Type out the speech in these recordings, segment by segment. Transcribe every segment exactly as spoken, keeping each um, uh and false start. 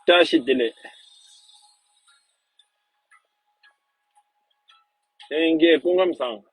བཀྲ་ཤིས་བདེ་ལེགས། ལྷན་རྒྱས་སྐུ་ཁམས་བཟང་།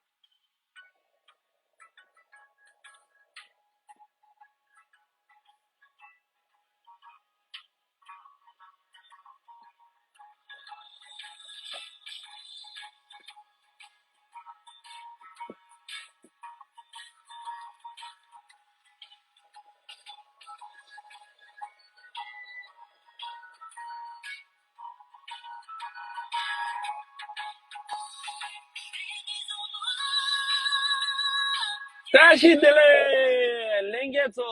བཀྲ་ཤིས་བདེ་ལེགས། ལྷན་རྒྱས་ཚོ་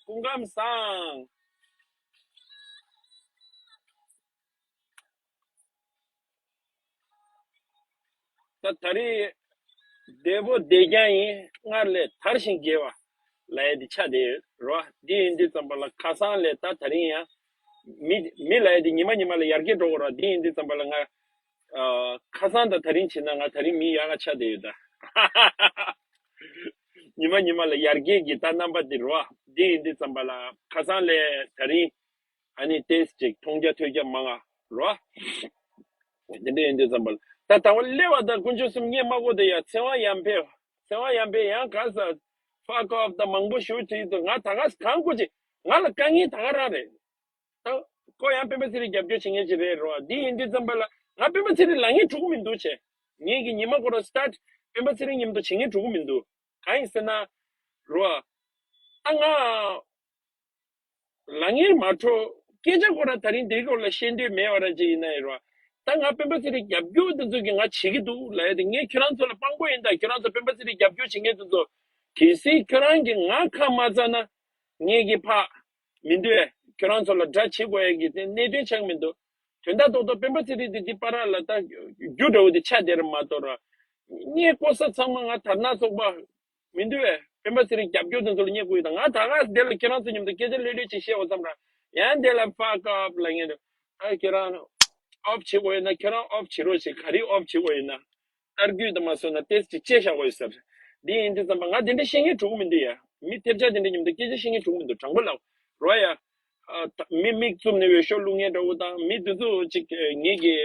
སྐུ་ཁམས་བཟང་། ད་ད་རེས་བདེ་པོ་བདེ་རྐྱང་ཡིན། སྔར་ལས་དར་ཞིང་རྒྱས་པ་ལབ་ཡ་དེ་ཆགས་བསྡད་ཡོད་རེད་བ། འདི་ཡིན་དུས་ཙམ་པ་ལ་ཁ་སང་ལས་ད་ད་རིང་ཡང་མི་མི་ལབ་ཡ་དེ་ཉི་མ་ཉི་མ་ལ་ཡར་རྒྱས་འགྲོ་གི་རེད་བ། འདི་ཡིན་དུས་ཙམ་པ་ལ་ང་ཨ་ཁ་སང་དང་ད་རིང་བྱས་ན་ང་ད་རིང་མི་ཡག་ག་ཆགས་བསྡད་ཡོད་ད། ཉི་མ་ཉི་མ་ལ་ཡར་རྒྱས་ཀྱི་ད་རྣམ་པ་དེ་རེད་བ། འདི་ཡིན་དུས་ཙམ་པ་ལ་ཁ་སང་ལས་ད་རིང་ཨ་ནི་ཏོག་ཙམ་ཅིག་མཐོང་རྒྱ་ཐོས་རྒྱ་མང་ང་རོ། དེ་འདྲ་ཡིན་དུས་ཙམ་པ་ལ་ད་ད་བ་སླེབས་པ་དང་དཀོན་མཆོག་གསུམ་བརྙས་མ་དགོས་དེ་ཡ་ཚེ་དབང་ཡར་འཕེལ། ཚེ་དབང་ཡར་འཕེལ་ཡང་ག་ས་fuck off ད་མང་པོ་ཞུ་དུས་ད་ང་ད་ག་ས་གང་དགོས་ཅིག་ང་ལ་དཀའ་ངལ་ད་ག་རང་རེད། ད་ཁོ་ཡང་སྤེན་པ་ཚེ་རིང་རྒྱབ་སྐྱོར་བྱེད་མཁན་ཅིག་རེད་རོ། འདི་ཡིན་དུས་ཙམ་པ་ལ་ང་སྤེན་པ་ཚེ་རིང་ལ་ངས་འགྲོ་གི་མི་འདུག་བྱས། ངས་ཀྱི་ཉི་མ་ཁོ་རང་start སྤེན་པ་ཚེ་རིང་མཉམ་དུ་བྱེད་མཁན་འགྲོ་གི་མི་འདུག་གང་ཡིན་ཟེར་ན། རོ། ད་ང་ལ་ངེར་མ་འཕྲོ། སྐད་ཆ་ཁོ་རང་ད་རིང་འདིའི་སྐོར་ལ་བཤད་འདོད་མེད་པ་ར་ཅིག་ཡིན་ན་ཡིན་རོ། ད་ང་སྤེན་པ་ཚེ་རིང་རྒྱབ་སྐྱོར་འདི་ཚོ་གི་ང་བྱེད་ཀྱི་འདུག་ལབ་ཡ་དེ་ངས་ཁྱོད་རང་ཚོ་ལ་དཔང་པོ་ཡིན། ད་ཁྱོད་རང་ཚོ་སྤེན་པ་ཚེ་རིང་རྒྱབ་སྐྱོར་བྱེད་མཁན་དེ་ཚོ་གལ་སྲིད་ཁྱོད་རང་གིས་ང་ཁ་མ་ཚ་ན་ངས་ཀྱི་ཕ་མི་འདུག་ཨེ། ཁྱོད་རང་ཚོ་ལ་དགྲ་བྱེད་དགོས་ཡ་གི་དེ་གནད་དོན་ཆགས་མི་འདུག་དོན་དག་ཏོག་ཏོག་སྤེན་པ་ཚེ་རིང་དེ་འདི་པ་ར་ལ་ད་རྒྱུ་འདྲ་བོ་དེ་ཆགས་བསྡད་ར་མ་གཏོགས་ར། ངས་ལྐོག་ཟ་ཚང་མ་ང་དར་ནག་ཚོགས་པ་མི་འདུག་ཨེ། སྤེན་པ་ཚེ་རིང་རྒྱབ་སྐྱོར་དེ་ཚོ་ལ་བསྙད་བཀུར་ཡོད་ད། ང་ད་ག་དེ་ལ་ཁྱེད་རང་ཚོ་མཉམ་དུ་སྐད་ཆ་ལྷོད་ལྷོད་ཅིག་བཤད་འོ་ཙམ་ར། ཡང་དེ་ལ་fuck off ལབ་ངེས་འདུག་ཨ་ཁྱེད་རང་off བྱེད་དགོས་ཡོད་ན་ཁྱེད་རང་off བྱེད་རོགས་བྱེད། ག་རེ་off བྱེད་དགོས་ཡོད་ན། ལྟ་རྒྱུས་དང་མ་སོང་ན་ཏེས་ཅིག་བཅད་བཞག་དགོས་ཡོད་ཟེར། འདི་ཡིན་དུས་ཙམ་པ་ང་དེ་འདྲ་བཤད་ངེས་འགྲོ་གི་མི་འདུག་ཡ། མི་ཐེབས་ཆག་དེ་འདྲ་མཉམ་དུ་སྐད་ཆ་བཤད་ངེས་འགྲོ་གི་མི་འདུག་དྲང་པོ་ལབ་རོགས་ཡ། ཨ་ད་མི་མིག་བཙུམ་ནས་འོས་ཤོག་བླུག་མཁན་འདྲ་བོ་དང་མི་དེ་ཚོ་ཅིག་ངེད་ཀྱི་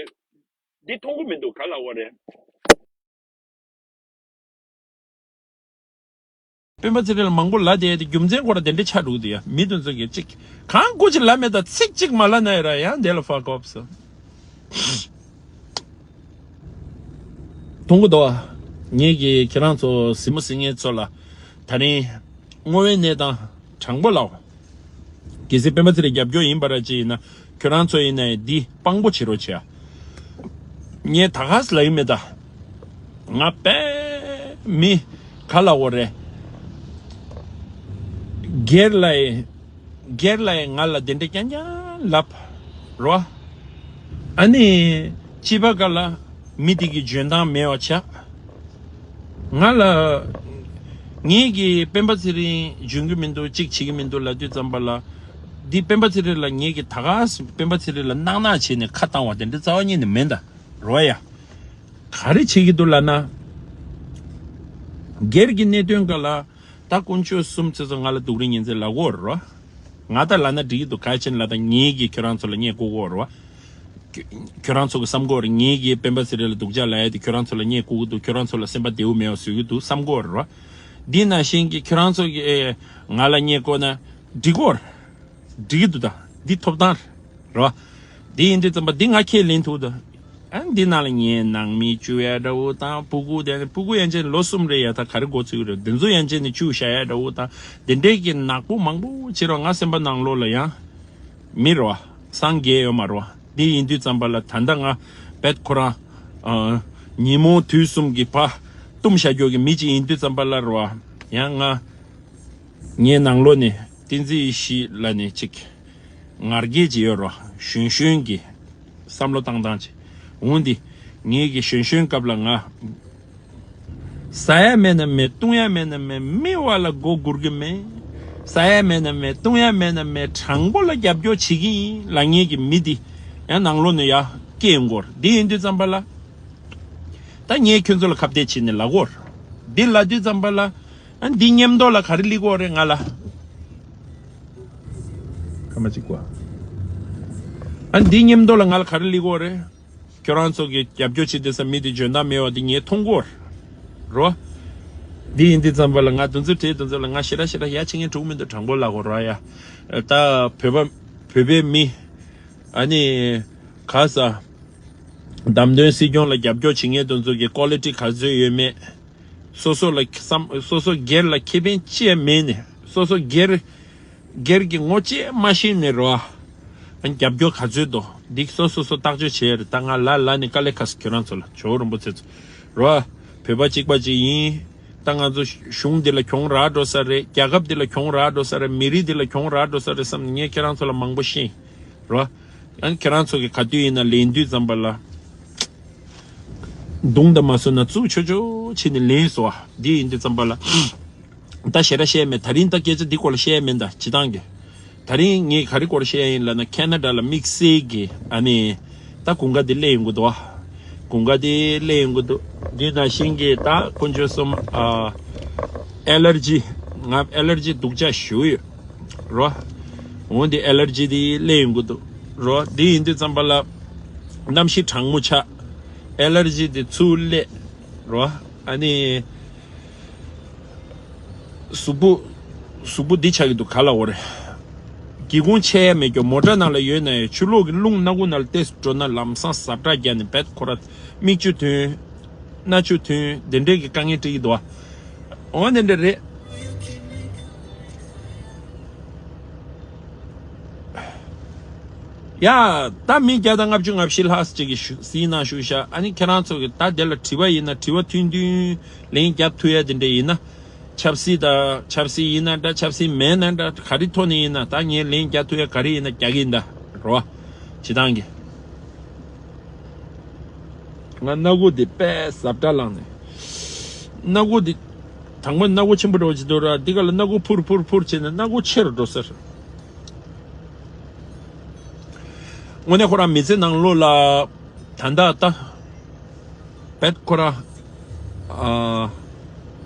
འདི་མཐོང་གི་མི་འདུག་ག་ལབ་དགོས་རེད། སྤེན་པ་ཚེ་རིང་ལ་མང་པོ་ལབ་བསྡད་དེ་རྒྱུ་མཚན་ཁོ་ར་དེ་འདྲ་ཆགས་འགྲོ་གི་འདུག་ཡ། མི་དེ་ཚོ་གིས་ཅིག་གང་དགོས་ཅིག་ལབ་མེད་ད་ཚིག་གཅིག་མ་ལབ་ན་ཡ་ར་ཡང་དེ་ལ་fuck off ཟེར། མཐོང་གི་འདུག་ཨ། ངེད་ཀྱིས་ཁྱེད་རང་ཚོ་གཟིགས་མོ་གཟིགས་མཁན་ཚོ་ལ་ད་རིང་དངོས་ཡོད་གནས་སྟངས་དྲང་པོ་ལབ། གལ་སྲིད་སྤེན་པ་ཚེ་རིང་རྒྱབ་སྐྱོར་ཡིན་པ་ར་ཅིག་ཡིན་ན་ཁྱོད་རང་ཚོ་ཡིན་ནའི་འདི་དཔང་པོ་བྱེད་རོགས་བྱེད་ཨ། ངས་ད་ག་ས་ལབ་ཡིན་མེད་ད། ང་དཔེ་མི་ག་ལབ་དགོས་རེད། སྒེར་ལ་ཡི་སྒེར་ལ་ཡི་ང་ལ་དེ་འདྲ་རྐྱང་རྐྱང་ལབ་རོ། ཨ་ནི་སྤྱི་པ་ག་ལ་མི་དེ་གི་འཇོན་ཐང་མེད་པ་ཆགས། ང་ལ་ངེད་ཀྱིས་སྤེན་པ་ཚེ་རིང་འཇོན་གི་མི་འདུག་གཅིག་བྱེད་ཀྱི་མི་འདུག་ལབ་དུས་ཙམ་པ་ལ། འདི་སྤེན་པ་ཚེ་རིང་ལ་ངེད་ཀྱིས་ད་ག་ས་སྤེན་པ་ཚེ་རིང་ལ་གནག་གནག་བྱས་ནས་ཁ་བཏང་བ་དེ་འདྲ་རྩ་བ་ཉིད་ནས་མེད་ད་རོ་ཡ། ག་རེ་བྱེད་ཀྱི་འདུག་ལབ་ན། སྒེར་གྱི་གནད་དོན་སྒང་ལ་ད་དཀོན་མཆོག་གསུམ་ཚེ་ཚོ་ང་ལ་སྡུག་རུས་ཉིན་མཚན་ལབ་ཀྱི་ཡོད་རེད་བ། ང་ད་ལབ་ན་འགྲིག་གི་འདུག་ག་རེ་བྱས་ནས་ལབ་ད་ངེད་ཀྱིས་ཁྱོད་རང་ཚོ་ལ་བརྙས་བཀུར་གྱི་ཡོད་རེད་བ། ཁྱོད་ཁྱོད་རང་ཚོ་གིས་བསམ་གྱི་ཡོད་རེད། ངེད་ཀྱིས་སྤེན་པ་ཚེ་རིང་ལ་སྡུག་ཅག་ལབ་ཡ་དེ་ཁྱོད་རང་ཚོ་ལ་བརྙས་བཀུར་གྱི་འདུག་ཁྱོད་རང་ཚོ་ལ་སེམས་པ་བདེ་པོ་མེད་པ་བཟོ་གི་འདུག་བསམ་གྱི་ཡོད་རེད་བ། འདི་ནང་བཞིན་གྱི་ཁྱོད་རང་ཚོ་གིས་ཨེ་ང་ལ་བརྙས་བཀུར་ན་འགྲིག་གི་ཡོད་རེད། འགྲིག་གི་འདུག་ད་འདི་ཐོབ་ཐང་རེད་བ། འདི་ཡིན་དུས་ཙམ་པ་འདི་ང་ཁས་ལེན་ཐུབ་ད། ཨ་འདི་ནང་ལ་ངའི་ནང་མི་བཅུག་ཡ་འདྲ་བོ་དང་ཕྲུ་གུ་དེ་ཕྲུ་གུ་ཡན་ཆད་ལོ་གསུམ་རེད་ཡ། ད་ག་རེ་འགོ་ཚུགས་ཀྱི་རེད། འདི་ཚོ་ཡན་ཆད་ནས་བཅུག་བཞག་ཡ་འདྲ་བོ་དང་དེ་འདྲས་ཀྱི་ནག་པོ་མང་པོ་བྱེད་རོགས། ང་སེམས་པ་ནང་ལོགས་ལ་ཡང་མི་རེད་བ། སངས་རྒྱས་ཡོད་མ་རེད་བ། འདི་ཡིན་དུས་ཙམ་པ་ལ་ད་ལྟ་ང་བེད་ཁོ་རང་ཨ་ཉིན་མོ་དུས་གསུམ་གྱི་ཕ་བཏུམ་བཞག་རྒྱུ་གི་མི་གཅིག་ཡིན་དུས་ཙམ་པ་ལ་རེད་བ། ཡང་ང་ངའི་ནང་ལོགས་ནས་བསྟན་འཛིན་ཡེ་ཤེས་ལབ་ནས་ཅིག་ང་རྒྱལ་ཅིག་ཡོད་རེད་བ། གཞོན་གཞོན་གྱི་བསམ་བློ་བཏང་སྟངས་ཅིག་འོང་འདི་ངེད་ཀྱི་གཞོན་གཞོན་སྐབས་ལ་ང་ཟ་ཡ་མེད་ན་མེད། བཏུང་ཡ་མེད་ན་མེད། མི་བ་ལ་མགོ་སྒུར་གི་མེད། ཟ་ཡ་མེད་ན་མེད། བཏུང་ཡ་མེད་ན་མེད། དྲང་པོ་ལ་རྒྱབ་སྐྱོར་བྱེད་ཀྱི་ཡིན་ལབ་མཁན་གྱི་མི་འདི་ཡང་ནང་ལོགས་ནས་ཡར་སྐྱེས་ཡོང་གི་ཡོད་རེད། འདི་ཡིན་དུས་ཙམ་པ་ལ་ད་ངས་ཁྱོད་ཚོ་ལ་ཁ་གཏད་བྱས་ནས་ལབ་ཀྱི་ཡོད་རེད། འདི་ལབ་དུས་ཙམ་པ་ལ་ཨ་འདི་མཉམ་དུ་ལ་ག་རེ་སླེབས་ཀྱི་ཡོད་རེད་ང་ལ། ཁ་མ་གཅིག་པ། ཨ་འདི་མཉམ་དུ་ལ་ང་ལ་ག་རེ་ལི་གོ་རེད། ཁྱོད་རང་ཚོ་གི་རྒྱབ་སྐྱོར་བྱེད་དུས་ས་མི་དེ་འཇོན་ཐང་མེད་པ་དེ་ངས་མཐོང་གོ་རོ། འདི་ཡིན་དུས་ཙམ་པ་ལ་ང་དུ་ཚོ་བྲེལ་དུ་ཚོ་ལ་ང་ཞེ་དྲག་ཞེ་དྲག་ཡ་ཆེ་ངས་གྲུག་མི་འདུག་དྲང་པོ་ལ་གོ་རོ་ཡ། ད་བོད་པ་བོད་པའི་མི་ཨ་ནི་ག་ས་བདམས་ཐོན་སྲིད་སྐྱོང་ལ་རྒྱབ་སྐྱོར་བྱེད་མཁན་དུ་ཚོ་གི་ཀོ་ལི་ཊི་ག་ཚོད་ཡོད་མེད། སོ་སོ་ལ་བསམ་སོ་སོ་སྒེར་ལ་ཁེ་ཕན་ཅི་ཡང་མེད་ནས་སོ་སོ་སྒེར་སྒེར་གྱི་ངོ་ཅི་ཡང་མ་ཤེས་ནས་རོ། རྒྱབ་སྐྱོར་ག་ཚོད་དོ་འདི་སོ་སོ་སོ་བརྟག་དཔྱད་བྱས་རེད། ད་ང་ལ་ལ་ནི་དཀའ་ལས་ཁག་ཁྱོད་རང་ཚོ་ལ་ཇོ་བོ་རིན་པོ་ཆེ་ཚོ་རོ། བོད་པ་གཅིག་པ་གཅིག་ཡིན། ད་ང་ཚོ་གཞུང་འདི་ལ་གྱོང་རག་འགྲོ་ས་རེད། རྒྱལ་ཁབ་འདི་ལ་གྱོང་རག་འགྲོ་ས་རེད། མི་རིགས་འདི་ལ་གྱོང་རག་འགྲོ་ས་རེད་བསམ་ནས་ངས་ཁྱེད་རང་ཚོ་ལ་མང་པོ་ཤེས་རོ། ཡང་ཁྱེད་རང་ཚོ་གི་ག་དུས་ཡིན་ན་ལེན་དུས་ཙམ་པ་ལ། མདུང་དང་མ་སོན་ན་ཙུག་ཆོ་ཆོ་བྱས་ནས་ལེན་སོ། འདི་ཡིན་དུས་ཙམ་པ་ལ། ད་ཞེ་དྲག་བཤད་མེད། ད་རིང་ད་སྐད་ཆ་འདི་སྐོར་ལ་བཤད་མེད། ད་སྤྱི་བཏང་གི། ད་རིང་ངས་ག་རེ་སྐོར་བཤད་ཡིན་ལབ་ན་ཁེ་ན་ཌ་ལ་དམིགས་བསལ་གྱི་ཨ་ནི། ད་དགུན་ཁ་འདི་སླེབས་ཡོང་གི་འདུག་ཨ། དགུན་ཁ་འདི་སླེབས་ཡོང་གི་འདུག་འདི་ནང་བཞིན་གྱི་ད་དཀོན་མཆོག་གསུམ་ཨ། ཨེ་ལར་ཇི། ང་ཨེ་ལར་ཇི་སྡུག་ཅག་ཞེ་པོ་ཡོད་རོ། འོ་འདི་ཨེ་ལར་ཇི་འདི་སླེབས་ཡོང་གི་འདུག་རོ། འདི་ཡིན་དུས་ཙམ་པ་ལ་གནམ་གཤིས་གྲང་མོ་ཆགས། ཨེ་ལར་ཇི་འདི་ཚུར་སླེབས་རོ། ཨ་ནི། གཟུགས་པོ། གཟུགས་པོ་འདི་ཆགས་ཀྱི་འདུག་ག་ལ་འོ་རེད། སྒེའུ་ཁུང་ཕྱེ་ཡ་མེད་ཀྱང་མོ་ཊ་ནང་ལ་ཡོད་ན་ཡང་ཆུ་ལོག་གི་རླུང་སྣ་ཁུག་ནང་ལ་ཏོག་ཙམ་འགྲོ་ན་ལམ་སང་ཟབ་དྲག་རྒྱག་ནས་བེད་ཁོ་ར་མིག་ཆུ་ཐོན། སྣ་ཆུ་ཐོན་དེ་འདྲས་ཀྱི་དཀའ་ངལ་འཕྲད་ཀྱི་འདུག་ཨ། འོ་དེ་འདྲས་རེད། ཡ། ད་མི་བརྒྱ་དང་ལྔ་བཅུ་ང་བཞི་ལྷག་ཅིག་གིས་ཞུ་གཟིགས་གནང་བཞུགས་ཤག་ཨ་ནི་ཁྱེད་རང་ཚོ་གིས་ད་དེ་ལ་དྲི་བ་ཡིན་ན་དྲི་བ་ཐུང་ཐུང་ལན་རྒྱབ་ཐུབ་ཡ་དེ་འདྲ་ཡིན་ན། ཆབ་སྲིད་དང་ཆབ་སྲིད་ཡིན་ན་འདྲ་ཆབ་སྲིད་མེད་ན་འདྲ་ག་རེ་ཐོག་ནས་ཡིན་ན་ད་ངས་ལན་རྒྱག་ཐུབ་ཡ་ག་རེ་ཡིན་ན་རྒྱག་གི་ཡིན་ད་རོ། སྤྱི་བཏང་གི། ང་སྣ་ཁུག་འདི་དཔེ་ཟབ་དྲག་ལངས་ནས། སྣ་ཁུག་འདི། དང་པོ་སྣ་ཁུག་ཆེན་པོ་འདྲ་བོ་ཅིག་འདུག་ར་འདི་ག་ལ་སྣ་ཁུག་ཕུར་ཕུར་ཕུར་བྱས་ནས་སྣ་ཁུག་ཆེ་རུ་འགྲོ་ཟེར། དངོས་གནས་ཁོ་རང་མི་ཚེ་ནང་ལོགས་ལ། ད་ལྟ་ད། བེད་ཁོ་ར། ཨ།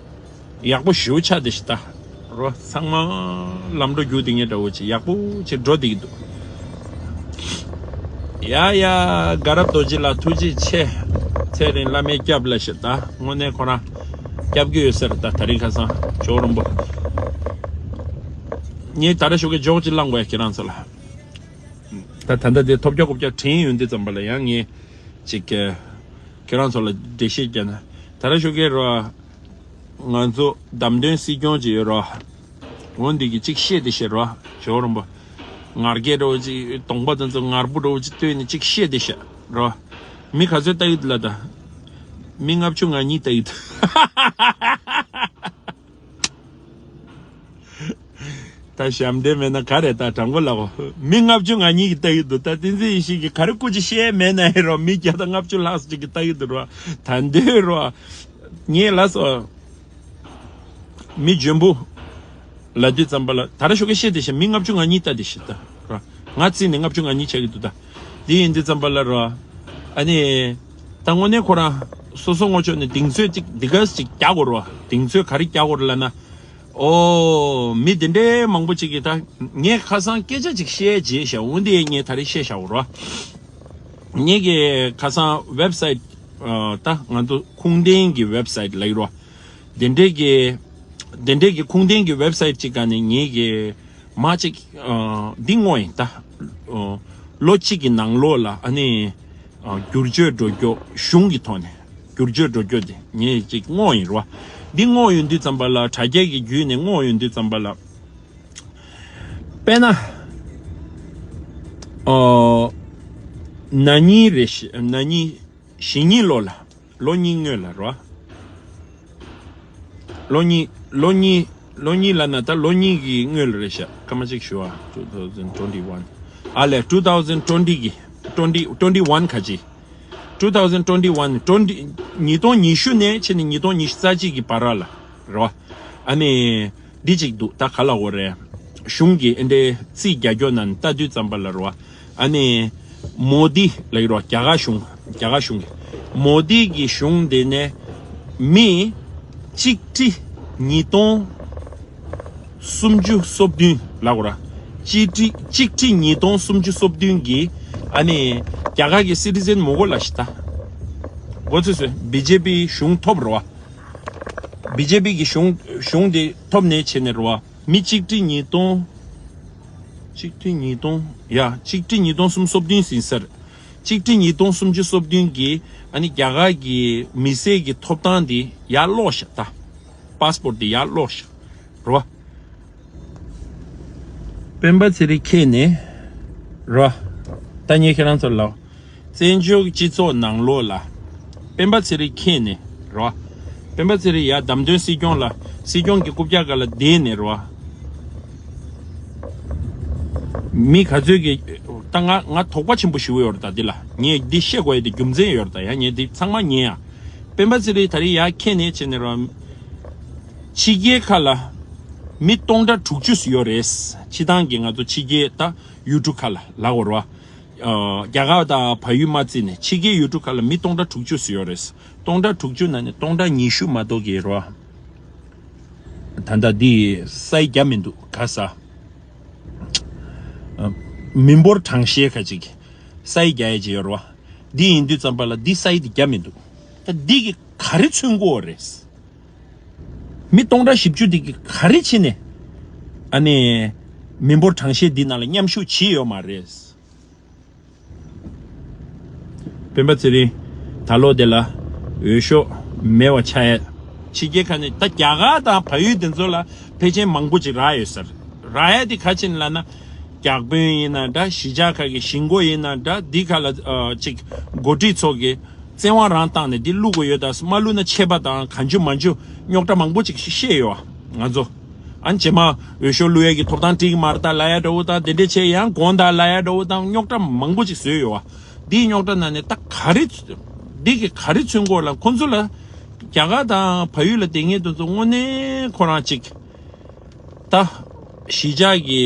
ཡག་པོ་ཞེ་པོ་ཆགས་བསྡད་ཤག་ད། རོ་ཚང་མ་ལམ་འགྲོ་རྒྱུག་བསྡད་མཁན་འདྲ་བོ་ཅིག་ཡག་པོ་ཅིག་འགྲོ་བསྡད་ཀྱི་འདུག་ཡ་ཡ། དགའ་རབ་རྡོ་རྗེ་ལགས་ཐུགས་རྗེ་ཆེ། ཚེ་རིང་བླ་མའི་སྐྱབས་ལ་ཞེས་ད་དངོས་གནས་ཁོ་རང་སྐྱབས་ཀྱི་ཡོད་ཟེར་ད་ད་རིང་ཁ་སང་ཇོ་བོ་རིན་པོ། ངས་ད་ར་ཞོགས་ཀས་ཇོག་ཅིག་བླངས་དགོས་ཡ་ཁྱེད་རང་ཚོ་ལ། ད་ད་ལྟ་དེ་ཐོབ་རྒྱག་རྐུབ་རྒྱག་དྲན་ཡོང་དུས་ཙམ་པ་ལ་ཡང་ངས་ཅིག་ཁྱེད་རང་ཚོ་ལ་འགྲེལ་བཤད་བརྒྱབ་ན། ད་ར་ཞོགས་ཀས་རོ། ང་ཚོ་བདམས་ཐོན་སྲིད་སྐྱོང་ཅིག་ཡོད་རོ། འོ་འདི་གི་ཅིག་བཤད་དེ་བཤད་རོ། ཇོ་རོམ་པ། ངར་སྐད་འདྲ་བོ་ཅིག་གདོང་པ་དེ་ཚོ་ངར་པོ་འདྲ་བོ་ཅིག་བཏོན་ནས་ཅིག་བཤད་དེ་བཤད་རོ། མི་ག་ཚོད་ལྟ་གི་འདུག་ལ་ད། མི་ལྔ་བཅུ་ང་གཉིས་ལྟ་གི་འདུག་ད་ཞབས་འདྲེན་མེད་ན་ག་རེ་ད་དྲང་པོ་ལབ་གོ། མི་ལྔ་བཅུ་ང་གཉིས་ཀྱིས་ལྟ་གི་འདུག་ད་བསྟན་འཛིན་ཡེ་ཤེས་ཀྱིས་ག་རེ་སྐུ་མཁྱེན་བཤད་མེད་ན་ཧེ་རོ། མི་བརྒྱ་དང་ལྔ་བཅུ་ལྷག་ཙམ་ཅིག་གིས་ལྟ་གི་འདུག་རོ། ད་འདོད་རོ། ངས་ལབ་སོང་། མི་འཇོན་པོ་ལབ་དུས་ཙམ་པ་ལ་ད་ར་ཞོགས་ཀས་བཤད་དེ་ཤག་མི་ལྔ་བཅུ་ང་གཉིས་ལྟ་དེ་ཤག་ད་རོ། ང་རྩིས་ནས་ལྔ་བཅུ་ང་གཉིས་ཆགས་ཀྱི་འདུག་ད་འདི་ཡིན་དུས་ཙམ་པ་ལ་རོ། ཨ་ནི། ད་དངོས་གནས་ཁོ་རང་སོ་སོ་ངོ་ཅོག་ནས་གདེང་ཚོད་ཅིག་འདི་ག་ཅིག་རྒྱག་དགོས་རོ། གདེང་ཚོད་ག་རེ་རྒྱག་དགོས་རེད་ལབ་ན། ཨོ། མི་དེ་འདྲའི་མང་པོ་ཅིག་གིས་ད་ངས་ཁ་སང་སྐད་ཆ་ཅིག་བཤད་རྗེས་བཞག་འོན་ཏེ་ངས་ད་རེས་བཤད་བཞག་རོ། ངས་ཀྱི་ཁ་སང་ཝེབ་སའིཊ་ཨ། ད་ང་ཚོ་ཁུངས་ལྡན་གྱི་ཝེབ་སའིཊ་ལབ་ཀྱི་རོ། དེ་འདྲའི་གི་དེ་འདྲའི་གི་ཁུངས་ལྡན་གྱི་ཝེབ་སའིཊ་ཅིག་སྒང་ནས་ངས་ཀྱི་མ་ཅིག་ཨ། འདི་བསྔོགས་ཡིན་ད། ཨ། ལོ་གཅིག་གི་ནང་ལོགས་ལ་ཨ་ནི། ཨ། བསྒྱུར་བཅོས་འགྲོ་རྒྱུ་གཞུང་གི་ཐོག་ནས་བསྒྱུར་བཅོས་འགྲོ་རྒྱུ་དེ་ངས་ཅིག་བསྔོགས་ཡིན་རོ། འདི་བསྔོགས་ཡོང་དུས་ཙམ་པ་ལ་དྲ་རྒྱ་གི་བརྒྱུད་ནས་བསྔོགས་ཡོང་དུས་ཙམ་པ་ལ། དཔེར་ན། ཨོ། ན་ནིང་རེད་ཤག་ན་ནིང་གཞེས་ནིང་ལོ་ལ་ལོ་གཉིས་སྔོན་ལ་རོ། ལོ་གཉིས་ལོ་གཉིས་ལོ་གཉིས་ལབ་ན་ད་ལོ་གཉིས་ཀྱི་སྔོན་ལ་རེད་ཤག་སྐར་མ་གཅིག་ཞུ་ཨ། two thousand twenty one། ཨ་ལས། two thousand twenty གི་twenty twenty one ག་ཅི། two thousand twenty one twenty ཉིས་སྟོང་ཉི་ཤུ་ནས་ཕྱིན་ནས་ཉིས་སྟོང་ཉི་ཤུ་རྩ་གཅིག་གི་བར་ལ་རོ། ཨ་ནི། འདི་གཅིག་འདུག་ད་ག་ལ་འོ་རེད། གཞུང་གི་ཨེ་འདྲའི་རྩིས་རྒྱག་རྒྱུ་ནང་ལྟ་དུས་ཙམ་པ་ལ་རོ། ཨ་ནི། མོ་དི་ལབ་ཀྱི་རོ། རྒྱ་གར་གཞུང་རྒྱ་གར་གཞུང་གི། མོ་དི་གི་གཞུང་དེ་ནས་མི་གཅིག་ཁྲི་ཉིས་སྟོང་སུམ་ཅུ་སོ་བདུན་ལབ་དགོས་ར། གཅིག་ཁྲི་གཅིག་ཁྲི་ཉིས་སྟོང་སུམ་ཅུ་སོ་བདུན་གི་ ཨ་ནི་རྒྱ་གར་གྱི་སི་ཊི་ཟན་མོ་གོ་ལ་ཤི་ད། གོ་ཚོད་ཚོད་བི་ཇེ་པི་གཞུང་ཐོབ་རོ་བ། བི་ཇེ་པི་གི་གཞུང་གཞུང་དེ་ཐོབ་ནས་བྱས་ནས་རོ་བ། མི་གཅིག་ཁྲི་ཉིས་སྟོང་། གཅིག་ཁྲི་ཉིས་སྟོང་། ཡ་གཅིག་ཁྲི་ཉིས་སྟོང་སུམ་སོ་བདུན་ཟིན་སར། གཅིག་ཁྲི་ཉིས་སྟོང་སུམ་ཅུ་སོ་བདུན་གི་ཨ་ནི་རྒྱ་གར་གྱི་མི་སེར་གྱི་ཐོབ་ཐང་དེ་ཡར་སློག་ཤག་ད། པཱ་སི་པོར་ཊི་དེ་ཡར་སློག་ཤག་རོ། སྤེན་པ་ཚེ་རིང་ཁྱེད་ནས་རོ། ད་ངས་ཁྱེད་རང་ཚོར་ལབ། བཙན་བྱོལ་གྱི་སྤྱི་ཚོགས་ནང་ལོགས་ལ། སྤེན་པ་ཚེ་རིང་ཁྱེད་ནས་རོ། སྤེན་པ་ཚེ་རིང་ཡར་བདམས་ཐོན་སྲིད་སྐྱོང་ལ་སྲིད་སྐྱོང་གི་རྐུབ་བཀྱག་སྒང་ལ་བསྡད་ནས་རོ། མི་ག་ཚོད་ཀྱི། ད་ང་ང་དོགས་པ་ཆེན་པོ་ཞིག་ཡོད་རེད་ད་འདི་ལ། ངས་འདི་བཤད་དགོས་ཡ་དེ་རྒྱུ་མཚན་ཡོད་རེད་ད་ཡ། ངས་འདི་ཚང་མ་ཉན་ཡ། སྤེན་པ་ཚེ་རིང་ད་རེས་ཡར་ཁྱེད་ནས་བྱས་ནས་རོ། ཕྱི་རྒྱལ་ཁག་ལ་མི་སྟོང་ཕྲག་དྲུག་ཅུ་ཡོད་རེད། སྤྱི་བཏང་གི་ང་ཚོ་ཕྱི་རྒྱལ་ད་ཡུལ་གྲུ་ཁག་ལ་ལབ་དགོས་རེད་བ། རྒྱ་གར་དང་བལ་ཡུལ་མ་བརྩིས་ནས་ཕྱི་རྒྱལ་ཡུལ་གྲུ་ཁག་ལ་མི་སྟོང་ཕྲག་དྲུག་ཅུ་ཡོད་རེད། སྟོང་ཕྲག་དྲུག་ཅུ་ནང་ནས་སྟོང་ཕྲག་ཉི་ཤུ་མ་གཏོགས་ཀྱི་རེད་བ། ད་ལྟ་འདི་ས་ཡི་རྒྱ་མི་འདུག་ག་ས། མི་འབོར་གྲངས་བཤེར་ཁ་ཅིག་ས་ཡི་རྒྱ་ཡི་ཅིག་ཡོད་རེད་བ། འདི་ཡིན་དུས་ཙམ་པ་ལ་འདི་ས་ཡི་འདི་རྒྱ་མི་འདུག་ད་འདི་གི་ག་རེ་མཚོན་གོ་རེད། མི་སྟོང་ཕྲག་བཞི་བཅུ་འདི་གི་ག་རེ་བྱས་ནས་ཨ་ནི་མི་འབོར་གྲངས་བཤེར་འདི་ནང་ལ་མཉམ་ཞུགས་བྱས་ཡོད་མ་རེད། སྤེན་པ་ཚེ་རིང་། ད་ལོ་དེ་ལ་འོས་ཤོག་མེད་པ་ཆགས་ཡ། ཕྱི་རྒྱལ་ཁག་ནས་ད་རྒྱ་གར་དང་བལ་ཡུལ་དེ་ཚོ་ལ་ཕལ་ཆེར་མང་པོ་ཅིག་རག་ཡོད་ས་རེད། རག་ཡ་དེ་ག་ཅིག་ལབ་ན། བརྒྱ་དཔོན་ཡིན་ན་འདྲ། གཞིས་ཆགས་ཁག་གི་གཞིས་འགོ་ཡིན་ན་འདྲ། འདི་ཁ་ལ་ཨ་ཅིག་འགོ་ཁྲིད་ཚོ་གི་བཙན་དབང་རང་བཏང་ནས་འདི་བླུག་དགོས་ཡོད་ད། མ་བླུག་ན་ཆད་པ་དང་གང་བྱུང་མང་བྱུང་རྙོག་དྲ་མང་པོ་ཅིག་བཤད་ཡོད་ང་ཚོ། ཨ་ནི་རྗེས་མ་འོས་ཤོག་བླུག་ཡས་ཀྱི་ཐོབ་ཐང་སྤྲད་ཀྱི་མ་རེད་ད་ལབ་ཡ་འདྲ་བོ་དང་། དེ་འདྲས་བྱས་ཡང་དགོངས་དག་ལབ་ཡ་འདྲ་བོ་དང་། རྙོག་དྲ་མང་པོ་ཅིག་བཟོས་ཡོད་བ། འདིའི་རྙོག་དྲ་ནང་ནས་ད་ག་རེ། འདི་གི་ག་རེ་མཚོན་གོ་ལ་ཁོང་ཚོ་ལ། རྒྱ་གར་དང་བལ་ཡུལ་ལ་བསྡད་མཁན་དེ་ཚོ་དངོས་གནས་ཁོ་རང་ཅིག་ད་གཞིས་ཆགས་ཀྱི་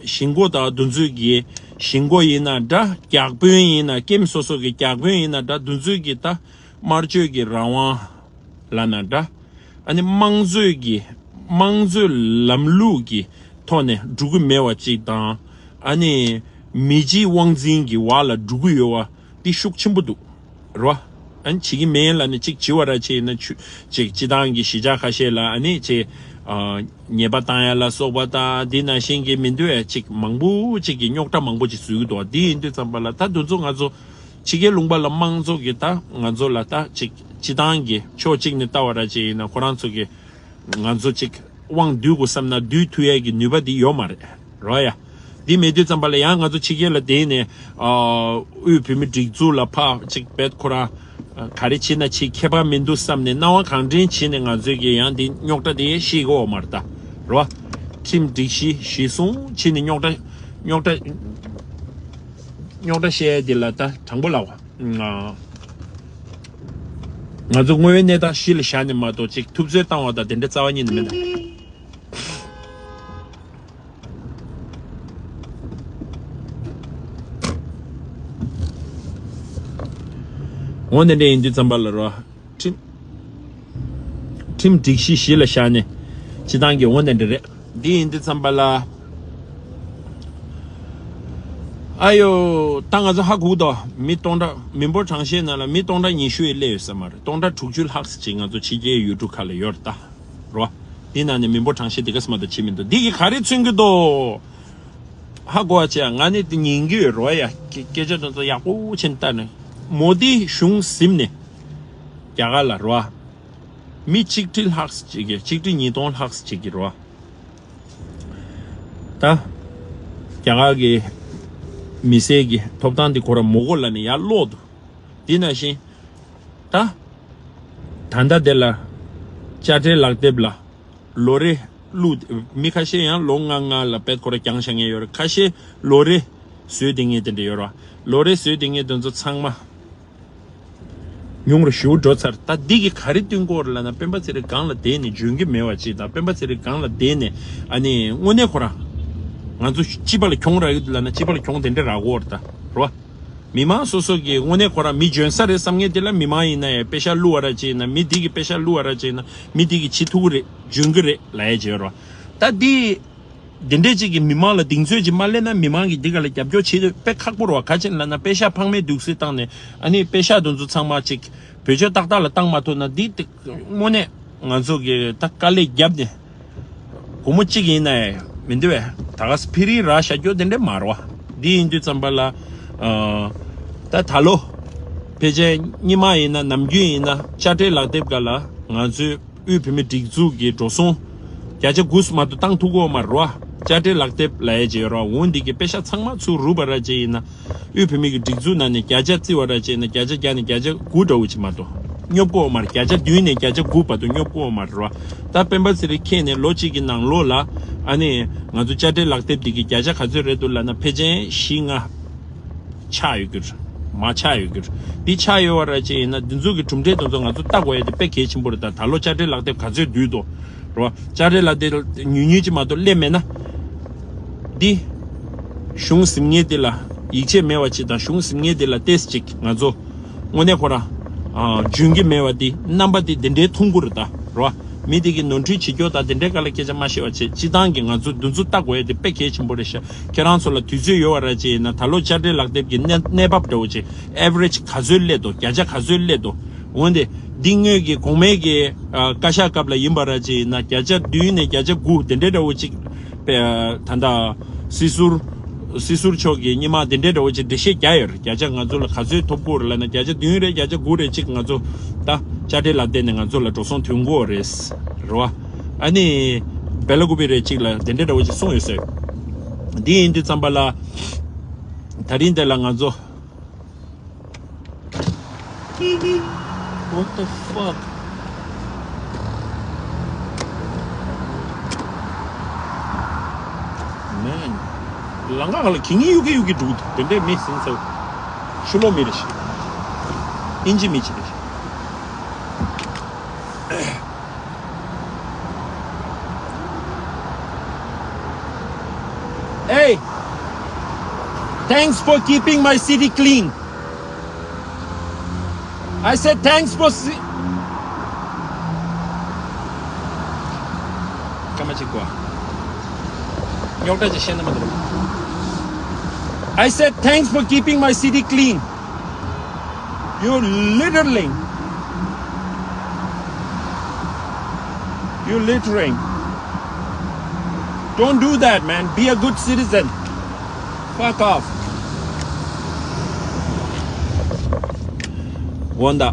གཞིས་འགོ་དང་དེ་ཚོའི་གི་གཞིས་འགོ་ཡིན་ན་འདྲ། བརྒྱ་དཔོན་ཡིན་ན་ཀེམ་སོ་སོ་གི་བརྒྱ་དཔོན་ཡིན་ན་འདྲ། དེ་ཚོའི་གི་ད་དམར་གཅོད་ཀྱི་རང་དབང་ལབ་ན་འདྲ། ཨ་ནི་དམངས་གཙོའི་གི་དམངས་གཙོའི་ལམ་ལུགས་ཀྱི་ཐོག་ནས་འགྲོ་གི་མེད་པ་ཅིག་དང་། ཨ་ནི་མི་གཅིག་དབང་འཛིན་གྱི་འོག་ལ་འགྲོ་གི་ཡོད་པ་འདི་ཤུགས་ཆེན་པོ་འདུག་རོ། ཨ་ནི་བྱེད་ཀྱི་མེད་ལབ་ནས་ཅིག་བྱེད་པ་ར་བྱས་ན་ཆུ་ཅིག་སྤྱི་བཏང་གི་གཞིས་ཆགས་ཁ་ཤས་ལ་ཨ་ནི་ཅིག་ཨ་ཉེས་པ་བཏང་ཡ་ལ་སོགས་པ་དང་། འདི་ནང་བཞིན་གྱི་མི་འདུག་ཨེ། ཅིག་མང་པོ་ཅིག་གི་རྙོག་དྲ་མང་པོ་ཅིག་བཟོ་གི་འདུག་འདི་ཡིན་དུས་ཙམ་པ་ལ་ད་དེ་ཚོ་ང་ཚོ་ཕྱི་རྒྱལ་ལུང་པ་ལ་དམངས་གཙོ་གི་ད་ང་ཚོ་ལ་ད་ཅིག་སྤྱི་བཏང་གི་ཕྱོགས་གཅིག་ནས་ལྟ་བ་ར་བྱས་ཡིན་ན་ཁོ་རང་ཚོ་གི་ང་ཚོ་ཅིག་དབང་བསྡུ་དགོས་བསམ་ན་བསྡུ་ཐུབ་ཡས་ཀྱི་ནུས་པ་འདི་ཡོད་མ་རེད་རོ་ཡ། འདི་མེད་དུས་ཙམ་པ་ལ་ཡང་ང་ཚོ་ཕྱི་རྒྱལ་ལ་བསྡད་ནས་ཨ་དབུས་བོད་མི་སྒྲིག་འཛུགས་ལ་ཕར་ཅིག་བེད་ཁོ་རང་ག་རེ་བྱེད་ན་བྱེད། ཁྱད་པར་མི་འདུག་བསམ་ནས་སྣང་བ་གང་དྲན་བྱས་ནས་ང་ཚོས་ཀྱི་ཡང་འདི་རྙོག་དྲ་དེ་ཤེས་གི་ཡོད་མ་རེད་ད་རོ། ཁྲིམས་སྒྲིག་གཞི་གཞི་བཟུང་བྱས་ནས་རྙོག་དྲ་རྙོག་དྲ་རྙོག་དྲ་བཤད་ཡས་འདི་ལ་ད་དྲང་པོ་ལབ་པ། ང་ང་ཚོ་དངོས་ཡོད་གནས་སྟངས་གཞི་ལ་བཞག་ནས་མ་གཏོགས་ཅིག་ཐུབ་ཚོད་བཏང་བ་དང་དེ་འདྲ་རྩ་བ་ཉིད་ནས་མེད་ད། འོ་དེ་འདྲ་ཡིན་དུས་ཙམ་པ་ལ་རོ། ཁྲིམས་ཁྲིམས་སྒྲིག་གཞི་གཞི་ལ་བཞག་ནས་སྤྱི་བཏང་གི་འོ་དེ་འདྲ་རེད། འདི་ཡིན་དུས་ཙམ་པ་ལ། ཨ་ཡོ། ད་ང་ཚོ་ཧ་གོ་གི་འདུག་མི་སྟོང་ཕྲག་མི་འབོར་གྲངས་བཤེར་ནང་ལ་མི་སྟོང་ཕྲག་ཉི་ཤུ་ཡི་སླེབས་ཡོད་ས་མ་རེད། སྟོང་ཕྲག་དྲུག་ཅུ་ལྷག་ཙམ་ཅིག་ང་ཚོ་ཕྱི་རྒྱལ་ཡུལ་གྲུ་ཁག་ལ་ཡོད་རེད་ད། རོ། འདི་ནང་ནས་མི་འབོར་གྲངས་བཤེར་འདི་ག་སེ་མ་གཏོགས་བྱེད་མི་འདུག་འདི་གིས་ག་རེ་མཚོན་གྱི་འདུག་ཧ་གོ་བ་བྱས། ང་ནི་འདི་ཉན་གྱི་ཡོད་རོ་ཡ། སྐད་སྐད་ཆ་དེ་ཚོ་ཡག་པོ་བྱས་ནས་བལྟས་ནས། མོ་དི་གཞུང་ཟིན་ནས་རྒྱ་གར་ལ་རོ། མི་གཅིག་ཁྲི་ལྷག་ཙམ་ཅིག་གི་གཅིག་ཁྲི་ཉིས་སྟོང་ལྷག་ཙམ་ཅིག་གི་རོ། ད་རྒྱ་གར་གྱི་མི་སེར་གྱི་ཐོབ་ཐང་འདི་ཁོ་རང་མོ་གོ་ལ་ནི་ཡར་སློག་འདུག་འདི་ནང་བཞིན་ད་ད་ལྟ་དེ་ལ་དཔྱ་ཁྲལ་ལག་དེབ་ལ་ལོ་རེ་བླུགས། མི་ཁ་ཤས་ཡང་ལོ་ལྔ་ལྔ་ལ་བེད་ཁོ་རང་བརྒྱངས་བཞག་མཁན་ཡོད་རེད། ཁ་ཤས་ལོ་རེ་བཟོས་བསྡད་མཁན་དེ་འདྲ་ཡོད་རེད། ལོ་རེ་བཟོས་བསྡད་མཁན་དེ་ཚོ་ཚང་མ། ཉུང་རུ་ཞེ་པོ་འགྲོ་ཚར། ད་འདི་གིས་ག་རེ་སྟོན་གྱི་ཡོད་རེད་ལབ་ན། སྤེན་པ་ཚེ་རིང་སྒང་ལ་བསྡད་ནས་འཇོན་གྱི་མེད་པ་ཅིག་དང་། སྤེན་པ་ཚེ་རིང་སྒང་ལ་བསྡད་ནས་ཨ་ནི་དངོས་གནས་ཁོ་རང་ང་ཚོ་སྤྱི་པ་ལ་གྱོང་རག་གི་འདུག་ལབ་ན་སྤྱི་པ་ལ་གྱོང་དེ་འདྲ་རག་གི་ཡོད་རེད་ད་རོ། མི་མང་སོ་སོ་གིས་དངོས་གནས་ཁོ་རང་མི་འཇོན་ས་རེད་བསམ་མཁན་དེ་ལ་མི་མང་ཡིན་ན་ཡང་པེ་ཤག་བླུགས་པ་ར་ཅིག་ཡིན་ན། མི་འདི་གིས་པེ་ཤག་བླུགས་པ་ར་ཅིག་ཡིན་ན། མི་འདི་གིས་བྱེད་ཐུབ་ཀྱི་རེད། འཇོན་གྱི་རེད་ལབ་ཡ་ཅིག་ཡོད་རེད་བ། ད་འདི། འདི་འདྲས་ཅིག་གི་མི་མང་ལ་གདེང་ཚོད་ཅིག་མ་སླེབས་ན། མི་མང་གིས་འདི་ག་ལ་རྒྱབ་སྐྱོར་བྱེད་དཔེ་ཁག་པོ་རེད་བ། ག་ཅི་ལབ་ན། པེ་ཤག་ཕངས་མེད་འདུག་སེ་བཏང་ནས། ཨ་ནི་པེ་ཤག་དེ་ཚོ་ཚང་མ་ཅིག་བེད་སྤྱོད་ཏག་ཏག་ལ་བཏང་མ་ཐུབ་ན། འདི་དེ་དངོས་གནས་ང་ཚོ་གི་ད་དཀའ་ལས་བརྒྱབ་ནས། སྒོར་མོ་གཅིག་ཡིན་ན་ཡང་མི་འདུག་བས། ད་ག་སེ་ཕི་རི་རག་བཞག་རྒྱུ་དེ་འདྲས་མ་རེད་བ། འདི་ཡིན་དུས་ཙམ་པ་ལ། ཨ། ད་ད་ལོ་ཕལ་ཆེར་སྔོན་མ་ཡིན་ན། ནམ་རྒྱུན་ཡིན་ན་དཔྱ་ཁྲལ་ལག་དེབ་སྒང་ལ་ང་ཚོའི་དབུས་བོད་མིའི་སྒྲིག་འཛུགས་ཀྱི་འགྲོ་སོང་བརྒྱ་ཆ་དགུ་མ་གཏོགས་བཏང་ཐུབ་ཀྱི་ཡོད་མ་རེད་བ། དཔྱ་ཁྲལ་ལག་དེབ་ལབ་ཡས་ཅིག་ཡོད་རེད་བ། འོ་འདི་གི་པེ་ཤག་ཚང་མ་ཚུར་རུབ་པ་ར་ཅིག་ཡིན་ན། དབུས་བོད་མི་གི་སྒྲིག་འཛུགས་ནང་ནས་བརྒྱ་ཆ་བརྩི་བ་ར་བྱས་ན། བརྒྱ་ཆ་བརྒྱ་ནས་བརྒྱ་ཆ་དགུ་འདྲ་བོ་ཅིག་མ་གཏོགས་སྙོབ་ཀྱི་ཡོད་མ་རེད། བརྒྱ་ཆ་བདུན་ནས་བརྒྱ་ཆ་དགུ་བར་དུ་སྙོབ་ཀྱི་ཡོད་མ་རེད་བ། ད་སྤེན་པ་ཚེ་རིང་ཁྱེད་ནས་ལོ་གཅིག་གི་ནང་ལོགས་ལ། ཨ་ནི་ང་ཚོ་དཔྱ་ཁྲལ་ལག་དེབ་འདི་གི་བརྒྱ་ཆ་ག་ཚོད་རེད་འདུག་ལབ་ན། ཕལ་ཆེར་བཞི་ལྔ་ཆག་ཡོད་ཀྱི་རེད། མར་ཆག་ཡོད་ཀྱི་རེད། འདི་ཆག་ཡོད་པ་ར་བྱས་ཡིན་ན། འདི་ཚོ་གི་གྲུབ་འབྲས་དེ་ཚོ་ང་ཚོ་ལྟ་དགོས་ཡ་དེ་དཔེ་གལ་ཆེན་པོ་རེད། ད་ད་ལོ་དཔྱ་ཁྲལ་ལག་དེབ་ག་ཚོད་བསྡུས་འདུག་རེད་བ། དཔྱ་ཁྲལ་ལག་དེབ་ཉུང་ཉུང་ཅིག་མ་གཏོགས་སླེབས་མེད་ན། འདི་གཞུང་ཟིན་མཁན་དེ་ལ་ཡིད་ཆེས་མེད་པ་ཅིག་དང་། གཞུང་ཟིན་མཁན་དེ་ལ་ཏོག་ཙམ་ཅིག་ང་ཚོ་དངོས་གནས་ཁོ་རང་། ཨ། འཇོན་གྱི་མེད་པ་དེ། རྣམ་པ་དེ་དེ་འདྲའི་མཐོང་གི་རེད། ད་རེད་བ། མི་དེ་གི་ནོར་འཁྲུལ་བྱེད་རྒྱུ་དང་དེ་འདྲའི་སྒང་ལ་སྐད་ཆ་མ་བཤད་པ་བྱས། སྤྱིར་བཏང་གི་ང་ཚོ་འདི་ཚོ་ལྟ་དགོས་ཡ་དེ་དཔེ་གལ་ཆེན་པོ་རེད་ཤག་ཁྱེད་རང་ཚོ་ལ་དུས་ཚོད་ཡོད་པ་ར་བྱས་ཡིན་ན། ད་ལོ་དཔྱ་ཁྲལ་ལག་དེབ་ཀྱི་གནས་གནས་བབ་འདྲ་བོ་ཅིག་ཨེ་ཝ་རེཇ་ག་ཚོད་སླེབས་འདུག་བརྒྱ་ཆ་ག་ཚོད་སླེབས་འདུག་འོན་ཏེ་འདི་སྔོན་གྱི་གོང་མའི་གི། ཨ། བཀའ་ཤག་སྐབས་ལ་ཡིན་པ་ར་བྱས་ཡིན་ན། བརྒྱ་ཆ་བདུན་ནས་བརྒྱ་ཆ་དགུ་དེ་འདྲའི་འདྲ་བོ་ཅིག་པའི། ཨ། ད་ལྟ་སྲིད་ཟུར། སྲིད་ཟུར་མཆོག་གིས་སྔོན་མ་དེ་འདྲའི་འདྲ་བོ་ཅིག་འགྲེལ་བཤད་རྒྱག་ཡོད་རེད། བརྒྱ་ཆ་ང་ཚོ་ལ་ག་ཚོད་ཐོབ་ཀྱི་ཡོད་རེད་ལབ་ན། བརྒྱ་ཆ་བདུན་རེད། བརྒྱ་ཆ་དགུ་རེད། ཅིག་ང་ཚོ་ད་དཔྱ་ཁྲལ་ལ་བརྟེན་ནས་ང་ཚོ་ལ་འགྲོ་སོང་ཐོན་གྱི་ཡོད་རེད། རེད་བ། ཨ་ནི་སྦེ་ལ་ཀུ་པེ་རེད་ཅིག་ལ་དེ་འདྲའི་འདྲ་བོ་ཅིག་གསུངས་ཡོད་ཟེར། འདི་ཡིན་དུས་ཙམ་པ་ལ། ད་རིང་འདི་ལ་ང་ཚོ། What the fuck? Man. ལམ་ཁ་ལ་གད་སྙིགས་གཡུག་གི་གཡུག་གི་འདུག་དེ་འདྲའི་མི་ཟིན་ཚེ། ཕྱི་ལོགས་མི་རེད་ཤག་ཨིན་ཇི་མི་ཅིག་རེད་ཤག Hey, thanks for keeping my city clean. I said thanks for si- སྐར་མ་གཅིག་གོ། རྙོག་དྲ་ཅིག་བཤད་ན་མ་འདུག I said thanks for keeping my city clean. You littering. You littering. Don't do that, man. Be a good citizen. Fuck off. འོན་ཏེ།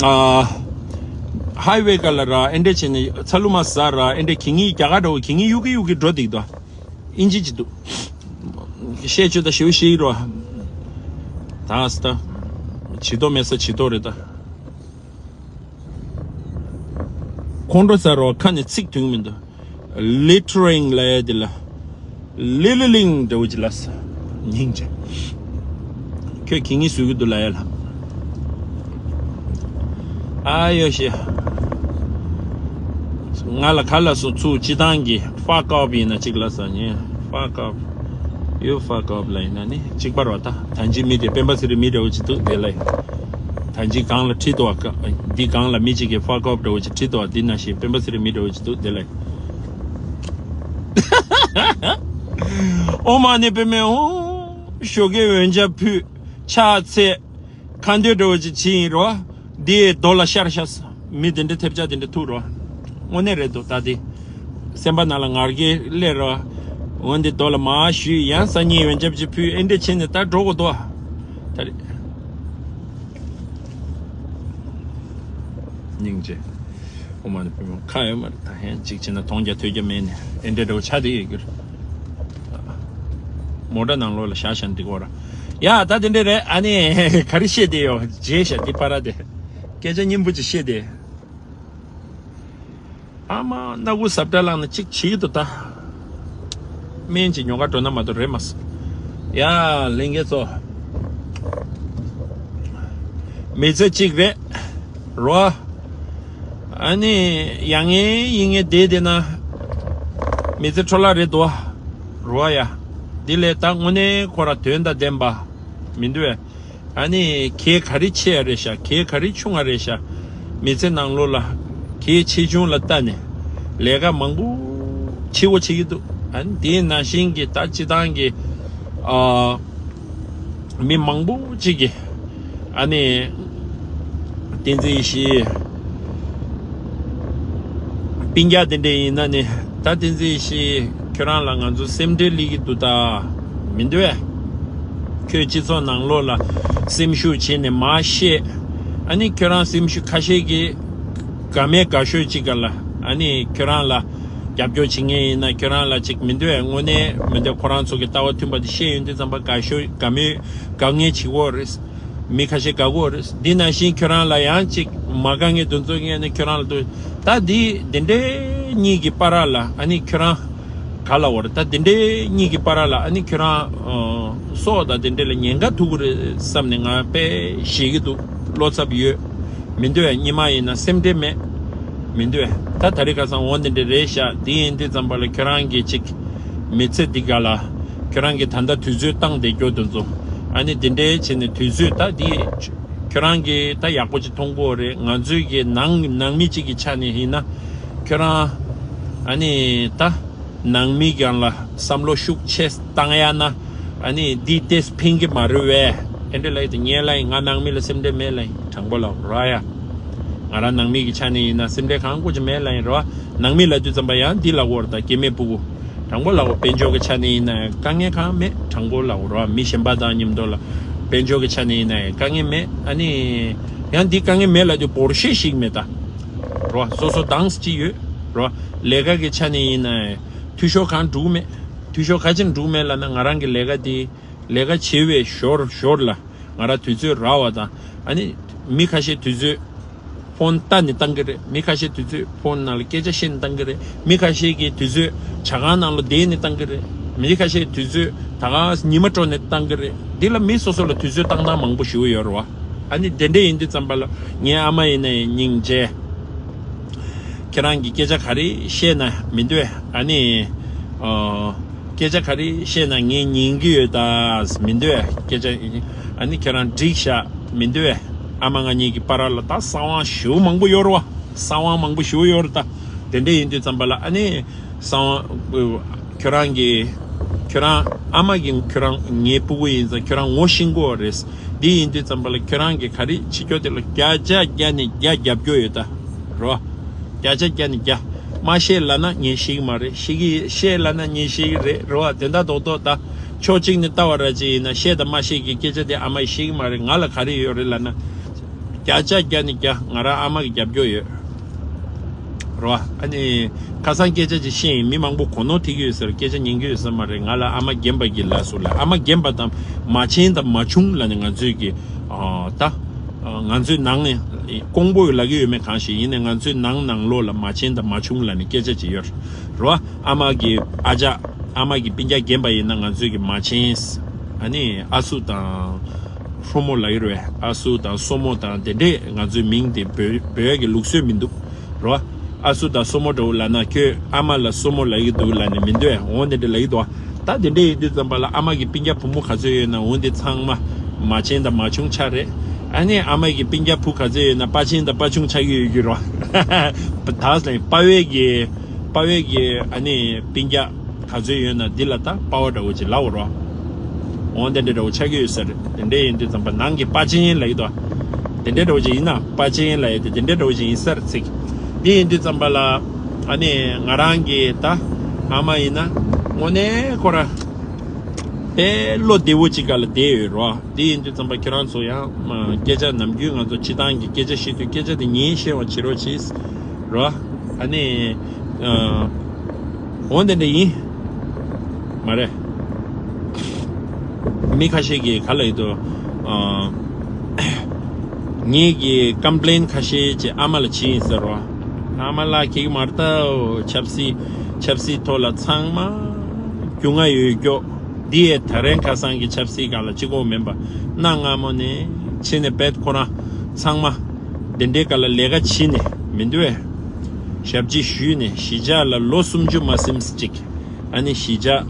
ཨ། ཧའི་ཝེ་སྒང་ལ་ར་ཨེ་འདྲས་བྱས་ནས་ཚ་ལུ་མ་ཟ་ར། ཨེ་འདྲས་གད་སྙིགས་རྒྱ་གར་འདྲ་བོ་གད་སྙིགས་གཡུག་གི་གཡུག་གི་འགྲོ་འདུག་ད། ཨིན་ཇི་ཅིག་འདུག་བཤད་ཆོས་ད་ཞེ་པོ་ཤེས་ཀྱི་རེད་བ། ད་ས་ད། བྱི་དོ་མེད་ས་བྱི་དོ་རེད་ད། ཁོང་ཁྲོ་ཟ་རོགས་ཁ་ནས་ཚིག་ཐོན་གྱི་མི་འདུག Littering ལབ་ཡ་དེ་ལ། ལི་ལི་ལིང་འདྲ་བོ་ཅིག་ལབ་ས། སྙིང་རྗེ། ཁྱོད་གད་སྙིགས་བཟོ་གི་འདུག་ལབ་ཡ་ལ། ཨ་ཡོ་ཤི། ང་ལ་ག་ལབ་སོང་། ཚུར་སྤྱིར་བཏང་གི་fuck off ཡིན་ན་གཅིག་ལབ་ས་ཉེ། Fuck off. You fuck off ལབ་ཡིན་ན་ནི་གཅིག་པ་རེད་བ། ད་ད་ཅི་མི་དེ་སྤེན་པ་ཚེ་རིང་མི་འདྲ་བོ་ཅིག་འདུག་དེ་ལ་ཡིན། ད་ཅི་སྒང་ལ་ཁྲིད་དོ་བ། འདི་སྒང་ལ་མི་གཅིག་གིས་fuck off འདྲ་བོ་ཅིག་ཁྲིད་དོ་བ། འདི་ནང་བཞིན་སྤེན་པ་ཚེ་རིང་མི་འདྲ་བོ་ཅིག་འདུག་དེ་ལ་ཡིན། ཨོཾ་མ་ཎི་པདྨེ་ཧཱུྃ། ཞོགས་ཀས་འོན་ཆ་ཕུད། ཕྱག་འཚལ། ཁ་འདོན་འདྲ་བོ་ཅིག་བྱེད་ཡིན་རོ། འདི་རྡོ་ལ་ཤར་ཤར་ས། མི་དེ་འདྲ་ཐེབས་ཆག་དེ་འདྲ་ཐུག་རོ། དངོས་གནས་རེད་འདུག་ད་དེ། སེམས་པ་ནང་ལ་ངར་སྐད་སླེབས་རོ། འོན་ཏེ་རྡོ་ལ་མར་གཞུས། ཡང་སང་ཉིན་འོན་ཆ་ཅིག་ཕུད། ཨེ་འདྲ་བྱས་ནས་ད་འགྲོ་དགོས་འདུག་ད་རེད། སྙིང་རྗེ། ཨོཾ་མ་ཎི་པདྨེ་ཧཱུྃ། ཁ་ཡོད་མ་རེད། ད་ཧན་གཅིག་བྱས་ན་མཐོང་རྒྱ་ཐོས་རྒྱ་མེད་ནས་ཨེ་འདྲ་འདྲ་བོ་ཆགས་བསྡད་ཡོད་རྒྱུ་རེད། མོ་ཊ་ནང་ལོགས་ལ་བཞག་བཞག་འགྲིག་གོ་ར། ཡ་ད་དེ་འདྲ་རེད། ཨ་ནི་ག་རེ་བཤད་བསྡད་ཡོད། བརྗེད་ཤག་འདི་པར་དེ། སྐད་ཆ་སྙན་པོ་ཅིག་བཤད་བསྡད། ཨ་མ་སྣ་ཁུག་ཟབ་དྲ་ལངས་ནས་གཅིག་བྱེད་ཀྱི་འདུག་ད། སྨན་གྱི་ཉོ་ག་འགྲོ་ན་མ་གཏོགས་རེད་མ་སོང་། ཡ་ལྷན་རྒྱས་ཚོ། མི་ཚེ་གཅིག་རེད། རོ། ཨ་ནི་ཡ་ངའི་ཡིན་ངའི་བསྡད་བསྡད་ན། མི་ཚེ་འཕྲོ་བརླག་རེད་དོ། རོ་ཡ། འདི་ལས་ད་དངོས་གནས་ཁོ་ར་དོན་དང་ལྡན་པ། མི་འདུག་བས། ཨ་ནི་གལ་ག་རེ་ཆེ་ཡ་རེད་ཤག་གལ་ག་རེ་ཆུང་ང་རེད་ཤག་མི་ཚེ་ནང་ལོགས་ལ་གལ་ཆེ་ཆུང་ལ་ལྟ་ནས་ལས་ཀ་མང་པོ་ཆེ་བོ་བྱེད་ཀྱི་འདུག་ཨ་ནི་དེའི་ནང་བཞིན་གྱི་ད་སྤྱི་བཏང་གི་ཨ་མི་མང་པོ་ཅིག་གིས་ཨ་ནི་བསྟན་འཛིན་ཡེ་ཤེས་སྤུན་ཀྱག་དེ་འདྲ་ཡིན་ན་ནི། ད་བསྟན་འཛིན་ཡེ་ཤེས་ཁྱོད་རང་ལ་ང་ཚོ་སེམས་ཁྲལ་སླེབས་ཀྱི་འདུག་ད། མི་འདུག་ཨེ། ཁྱོད་སྤྱི་ཚོགས་ནང་ལོགས་ལ་སེམས་ཤུགས་བྱས་ནས་མར་བཤད། ཨ་ནི་ཁྱོད་རང་སེམས་ཤུགས། ཁ་ཤས་ཀྱིས་དགའ་མེད་དགའ་ཤོས་ཅིག་ག་ལ་ཨ་ནི་ཁྱོད་རང་ལ་རྒྱབ་སྐྱོར་བྱེད་མཁན་ཡིན་ན། ཁྱོད་རང་ལ་ཅིག་མི་འདུག་ཨེ། དངོས་གནས་མི་འདུག་ཁོ་རང་ཚོ་གི་ལྟ་བ་མཐུན་པ་དེ་བཤད་ཡོང་དུས་ཙམ་པ་དགའ་ཤོས། དགའ་མོས་དགའ་ངེས་བྱེད་ཀྱི་ཡོད་རེད། མི་ཁ་ཤས་དགའ་གི་ཡོད་རེད། འདི་ནང་བཞིན་ཁྱོད་རང་ལ་ཡང་ཅིག་མ་དགའ་མཁན་དེ་ཚོ་ངས་ནི་ཁྱོད་རང་ལ་འདུག་ད་འདི་འདི་འདྲའི་གཉིས་ཀྱི་བར་ལ་ཨ་ནི་ཁྱོད་རང་ག་ལ་འོར། ད་འདི་འདྲའི་གཉིས་ཀྱི་བར་ལ་ཨ་ནི་ཁྱོད་རང་ཨ་སྲོག་དང་འདི་འདྲའི་ལ་ཉེན་ཁ་ཐུག་གི་རེད་བསམ་ནས་ང་དཔེ་ཞེད་ཀྱི་འདུག་བློ་འཚབ་ཡོད། མི་འདུག་ཨེ། སྙིང་མ་ཡིན་ན་སེམས་ཁྲལ་མེད། མི་འདུག་ཨེ། ད་ད་རེས་ཁ་སང་འོ་འདི་འདྲ་རེད་ཤག་འདི་ཡིན་དུས་ཙམ་པ་ལ་ཁྱོད་རང་གིས་ཅིག་མི་ཚེ་འདི་ག་ལ་ཁྱོད་རང་གིས་ད་ལྟ་དུས་ཚོད་བཏང་བསྡད་རྒྱུ་དེ་ཚོ་ཨ་ནི་འདི་འདྲའི་བྱས་ནས་དུས་ཚོད་ད་འདི་ཁྱོད་རང་གིས་ད་ཡག་པོ་ཅིག་མཐོང་གི་ཡོད་རེད། ང་ཚོའི་གི་ནང་ནང་མི་གཅིག་གི་ཆ་ནས་ཡིན་ན། ཁྱོད་རང་ཨ་ནི་ད་ནང་མི་གང་ལ་བསམ་བློ་ཤུགས་ཆེ་བཏང་ཡ་ན། ཨ་ནི་འདི་ཏེས་ཕན་གི་མ་རེད་བས། ཨེ་འདྲ་ལབ་ཡི་ད། ངས་ལབ་ཡིན། ང་ནང་མི་ལ་སེམས་ཁྲལ་མེད་ལབ་ཡིན། དྲང་པོ་ལབ་རོགས་ཡ། ང་རང་ནང་མི་གི་ཆ་ནས་ཡིན་ན་སེམས་ཁྲལ་གང་དགོས་ཀྱི་མེད་ལབ་ཡིན་རོ། ནང་མི་ལབ་དུས་ཙམ་པ་ཡང་འདི་ལབ་དགོས་རེད་ད། སྐྱེ་དམན་ཕྲུ་གུ། དྲང་པོ་ལབ་དགོས། དཔལ་འབྱོར་གི་ཆ་ནས་ཡིན་ན་དཀའ་ངལ་གང་མེད། དྲང་པོ་ལབ་དགོས་རོ། མི་གཞན་པ་དང་མཉམ་དུ་ལ་དཔལ་འབྱོར་གི་ཆ་ནས་ཡིན་ན་དཀའ་ངལ་མེད། ཨ་ནི་ཡང་འདི་དཀའ་ངལ་མེད་ལབ་དུས་འབོར་ཤེས་ཤིག་མེད་ད། རོ། སོ་སོ་དང་སྤྱི་ཡོད་རོ། ལས་ཀ་གི་ཆ་ནས་ཡིན་ན་འཐུས་ཤོར་གང་འགྲོ་གི་མེད། འཐུས་ཤོར་ག་ཅི་འགྲོ་གི་མེད་ལབ་ན། ང་རང་གི་ལས་ཀ་དེ་ལས་ཀ་བྱེད་པའི་ཞོར་ཞོར་ལ་ང་རང་དུས་ཚོད་རག་པ་དང་། ཨ་ནི་མི་ཁ་ཤས་དུས་ཚོད་ཕོན་ལྟ་ནས་བཏང་གི་རེད། མི་ཁ་ཤས་དུས་ཚོད་ཕོན་ནང་ལ་སྐད་ཆ་བཤད་ནས་བཏང་གི་རེད། མི་ཁ་ཤས་ཀྱིས་དུས་ཚོད་ཇ་ཁང་ནང་ལ་བསྡད་ནས་བཏང་གི་རེད། མི་ཁ་ཤས་དུས་ཚོད་ད་ག་ཉི་མ་དྲོ་ནས་བཏང་གི་རེད། འདི་ལ་མི་སོ་སོ་ལ་དུས་ཚོད་བཏང་སྟངས་མང་པོ་ཞིག་ཡོད་རེད་བ། ཨ་ནི་དེ་འདྲ་ཡིན་དུས་ཙམ་པ་ལ་ངའི་ཨ་མ་ཡིན་ནའི་སྙིང་རྗེ། ཁྱེད་རང་གིས་སྐད་ཆ་ག་རེ་བཤད་ན་མི་འདོད། ཨ་ནི་ཨ་སྐད་ཆ་ག་རེ་བཤད་ན་ངས་ཉན་གྱི་ཡོད་ད་མི་འདོད། སྐད་ཆ་ཨ་ནི་ཁྱེད་རང་འགྲིག་ཤག་མི་འདོད། ཨ་མ་ང་གཉིས་ཀྱི་བར་ལ་ད་གསང་བ་ཞེ་པོ་མང་པོ་ཡོད་རེད་བ། གསང་བ་མང་པོ་ཞེ་པོ་ཡོད་རེད་ད། དེ་འདྲ་ཡིན་དུས་ཙམ་པ་ལ་ཨ་ནི་གསང་བ། ཁྱོད་རང་གིས་ཁྱོད་རང་ཨ་མ་གིས་ཁྱོད་རང་ངའི་ཕྲུ་གུ་ཡིན་ཙང་ཁྱོད་རང་ངོ་ཤེས་ཀྱི་ཡོད་རེད། འདི་ཡིན་དུས་ཙམ་པ་ལ་ཁྱོད་རང་གིས་ག་རེ་བྱེད་རྒྱུ་དེ་ལ་བརྒྱ་ཆ་བརྒྱ་ནས་བརྒྱ་རྒྱབ་སྐྱོར་ཡོད་ད་རོ། བརྒྱ་ཆ་བརྒྱ་ནས་བརྒྱ། མ་བཤད་ལབ་ན་ངས་ཤེས་ཀྱི་མ་རེད། ཤེས་ཀྱི་བཤད་ལབ་ན་ངས་ཤེས་ཀྱི་རེད་རོ། དེ་འདྲ་རྡོག་རྡོག་ད་ཕྱོགས་གཅིག་ནས་ལྟ་བ་ར་ཅིག་ཡིན་ན་བཤད་དང་མ་བཤད་ཀྱི་སྐད་ཆ་དེ་ཨ་མ་ཡིས་ཤེས་ཀྱི་མ་རེད། ང་ལ་ག་རེ་ཡོད་རེད་ལབ་ན། བརྒྱ་ཆ་བརྒྱ་ནས་བརྒྱ་ང་རང་ཨ་མ་གི་རྒྱབ་སྐྱོར་ཡོད། རོ། ཨ་ནི་ཁ་སང་སྐད་ཆ་ཅིག་བཤད་ཡིན། མི་མང་པོ་གོ་ནོར་ཐེབས་ཀྱི་ཡོད་ཟེར། སྐད་ཆ་ཉན་གྱི་ཡོད་ཟེར་མ་རེད། ང་ལ་ཨ་མ་རྒན་པ་གི་ལབ་སོང་ལ། ཨ་མ་རྒན་པ་དང་མ་བྱན་དང་མ་ཆུང་ལབ་ནས་ང་ཚོས་ཀྱི་ཨ་ད་ཨ་ང་ཚོའི་ནང་ནས་ཀོང་པོ་ལབ་ཀྱི་ཡོད་མེད་གང་ཞིག་ཡིན་ནའི་ང་ཚོའི་ནང་ནང་ལོགས་ལ་མ་བྱན་དང་མ་ཆུང་ལབ་ནས་སྐད་ཆ་ཅིག་ཡོད་རོ། ཨ་མ་གི་ཨ་ཅག་ཨ་མ་གི་སྤུན་ཀྱག་རྒན་པ་ཡིན་ན་ང་ཚོས་ཀྱི་མ་བྱན། ཨ་ནི་ཨ་སུ་དང་ཧྲོ་མོ་ལབ་ཀྱི་རེད། ཨ་སུ་དང་སོ་མོ་དང་དེ་འདྲས། ང་ཚོའི་མིང་དེ་བོད་བོད་ཀྱི་ལུགས་སྲོལ་མི་འདུག་རོ། ཨ་སུ་དང་སོ་མོ་འདྲ་བོ་ལབ་ན་ཁྱོད་ཨ་མ་ལ་སོ་མོ་ལབ་ཀྱི་འདུག་ལབ་ནས་མི་འདོད། འོ་དེ་འདྲས་ལབ་ཀྱི་འདུག་ད་དེ་འདྲས་ཡིན་དུས་ཙམ་པ་ལ་ཨ་མ་གི་སྤུན་ཀྱག་བུ་མོ་ག་ཚོད་ཡོད་ན་འོ་དེ་ཚང་མ་མ་བྱན་དང་མ་ཆུང་ཆགས་རེད། ཨ་ནི་ཨ་མ་གི་སྤུན་ཀྱག་བུ་ག་ཚོད་ཡོད་ན་པ་ཆེན་དང་པ་ཆུང་ཆགས་ཀྱི་ཡོད་ཀྱི་རོ། ད་ལྟ་པ་ཝེ་གི་པ་ཝེ་གི་ཨ་ནི་སྤུན་ཀྱག་ག་ཚོད་ཡོད་ན་འདི་ལ་ད་པ་ཝེ་འདྲ་བོ་ཅིག་ལབ་རོ། འོ་དེ་འདྲ་འདྲ་བོ་ཆགས་ཀྱི་ཡོད་ས་རེད། དེ་འདྲ་ཡིན་དུས་ཙམ་པ་ནང་གི་པ་ཆེན་ལབ་ཀྱི་འདུག་དེ་འདྲ་འདྲ་བོ་ཅིག་ཡིན་ན་པ་ཆེན་ལབ་ཡ་དེ་དེ་འདྲ་འདྲ་བོ་ཅིག་ཡིན་ས་རེད་ཚིག་འདི་ཡིན་དུས་ཙམ་པ་ལ་ཨ་ནི་ང་རང་གི་ད་ཨ་མ་ཡིན་ན་དངོས་གནས་ཁོ་ར་དཔེ་བློ་བདེ་བོ་ཅིག་ག་ལ་བསྡད་ཡོད་རོ། འདི་ཡིན་དུས་ཙམ་པ་ཁྱེད་རང་ཚོ་ཡང་སྐད་ཆ་ནམ་རྒྱུན་ང་ཚོ་སྤྱི་བཏང་གི་སྐད་ཆ་བཤད་དུས་སྐད་ཆ་དེ་ཉན་ཤེས་པ་བྱེད་རོགས་གྱིས་རོ། ཨ་ནི་འོ་དེ་འདྲ་ཡིན། མ་རེད། མི་ཁ་ཤས་ཀྱིས་ག་ལ་ཡིན་དུ་ངེད་ཀྱི་ཀམ་པི་ལེན་ཁ་ཤས་ཀྱི་ཨ་མ་ལ་བྱིན་ཡིན་ཟེར་རོ། ཨ་མ་ལགས་ཁྱེད་ཀྱིས་མ་རེད་ད། ཆབ་སྲིད་ཆབ་སྲིད་ཐོག་ལ་ཚང་མ་རྒྱུས་མངའ་ཡོད་ཀྱོག་འདི་ཡས་ད་རེས་ཁ་སང་གི་ཆབ་སྲིད་སྒང་ལ་གཅིག་པོ་མིན་པ། གནའ་སྔ་མོ་ནས་ཕྱི་ནས་བེད་ཁོ་རང་ཚང་མ་དེ་འདྲའི་སྒང་ལ་ལས་ཀ་བྱིན་ནས་མི་འདུག་བས། ཞབས་ཕྱི་ཞུས་ནས་གཞིས་ཆགས་ལ་ལོ་སུམ་ཅུ་མ་ཟིན་ཅིག་ཨ་ནི་གཞིས་ཆགས་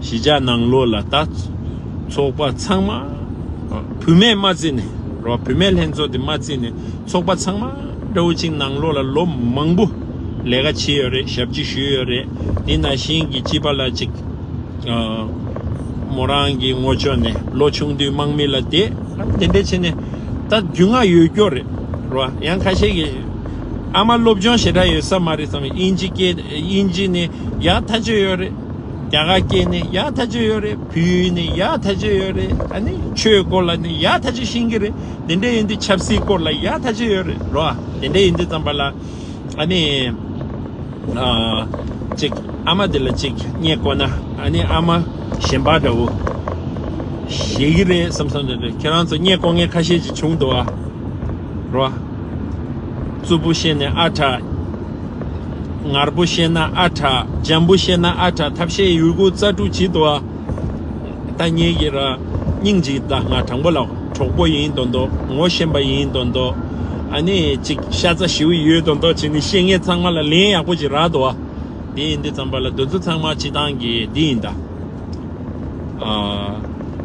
གཞིས་ཆགས་ནང་ལོགས་ལ་ད་ཚོགས་པ་ཚང་མ་བུད་མེད་མ་བརྩིས་ནས་རོ། བུད་མེད་ལྷན་ཚོགས་དེ་མ་བརྩིས་ནས་ཚོགས་པ་ཚང་མ་འདྲ་བོ་ཅིག་ནང་ལོགས་ལ་ལོ་མང་པོ་ ལས་ཀ་བྱས་ཡོད་རེད། ཞབས་ཕྱི་ཞུས་ཡོད་རེད། དེ་ནང་བཞིན་གྱི་སྐྱིད་པ་ལ་ཅིག་ཨ། མོ་རང་གི་ངོ་ཅོག་ནས་ལོ་ཆུང་དུས་དམག་མི་ལ་དེ་དེ་འདྲས་བྱས་ནས་ད་རྒྱུས་མངའ་ཡོད་སྐྱོ་རེད་རོ། ཡང་ཁ་ཤས་ཀྱི་ཨ་མ་སློབ་སྦྱོང་ཞེ་དྲག་ཡོད་ས་མ་རེད་བསམ། དབྱིན་ཇི་སྐད་དབྱིན་ཇི་ནི་ཡག་ཐག་ཆོད་ཡོད་རེད། རྒྱ་གར་སྐད་ནི་ཡག་ཐག་ཆོད་ཡོད་རེད། བོད་ཡིག་ནི་ཡག་ཐག་ཆོད་ཡོད་རེད། ཨ་ནི་ཆོས་སྐོར་ལ་ནི་ཡག་ཐག་ཆོད་ཤེས་ཀྱི་རེད། དེ་འདྲས་ཡིན་དུས་ཆབ་སྲིད་སྐོར་ལ་ཡག་ཐག་ཆོད་ཡོད་རེད་རོ། དེ་འདྲས་ཡིན་དུས་ཙམ་པ་ལ་ཨ་ནི། ཨ། ཅིག་ཨ་མ་དེ་ལ་ཅིག་བརྙས་བཀོད་ན་ཨ་ནི་ཨ་མ་གཞན་པ་འདྲ་བོ་ཞེད་ཀྱི་རེད་བསམ་བསམ་འདྲ་འདྲ། ཁྱེད་རང་ཚོ་བརྙས་བཀོད་མཁན་ཁ་ཤས་ཅིག་བྱུང་འདུག་ཨ། རོ། རྩུབ་པོ་བཤད་ནས་ཨ་དྲག་ངར་པོ་བཤད་ན་ཨ་དྲག་འཇམ་པོ་བཤད་ན་ཨ་དྲག་ཐབས་ཤེས་ཡོད་རྒུ་རྩལ་སྤྲུགས་བྱེད་འདུག་ཨ། ད་ངེད་ཀྱི་ར་སྙིང་རྗེ། ད་ང་དྲང་པོ་ལ་གྲོགས་པོ་ཡིན་མདོག་མདོག་ངོ་ཤེས་པ་ཡིན་མདོག་མདོག་ཨ་ནི་ཅིག་ཤ་ཚ་ཞེ་པོ་ཡོད་མདོག་མདོག་བྱས་ནས་བཤད་མཁན་ཚང་མ་ལ་ལན་ཡག་པོ་ཅིག་རག་འདུག་ཨ། དེ་ཡིན་དུས་ཙམ་པ་ལ་འདི་ཚོ་ཚང་མ་སྤྱི་བཏང་གི་འདི་ཡིན་ད། ཨ།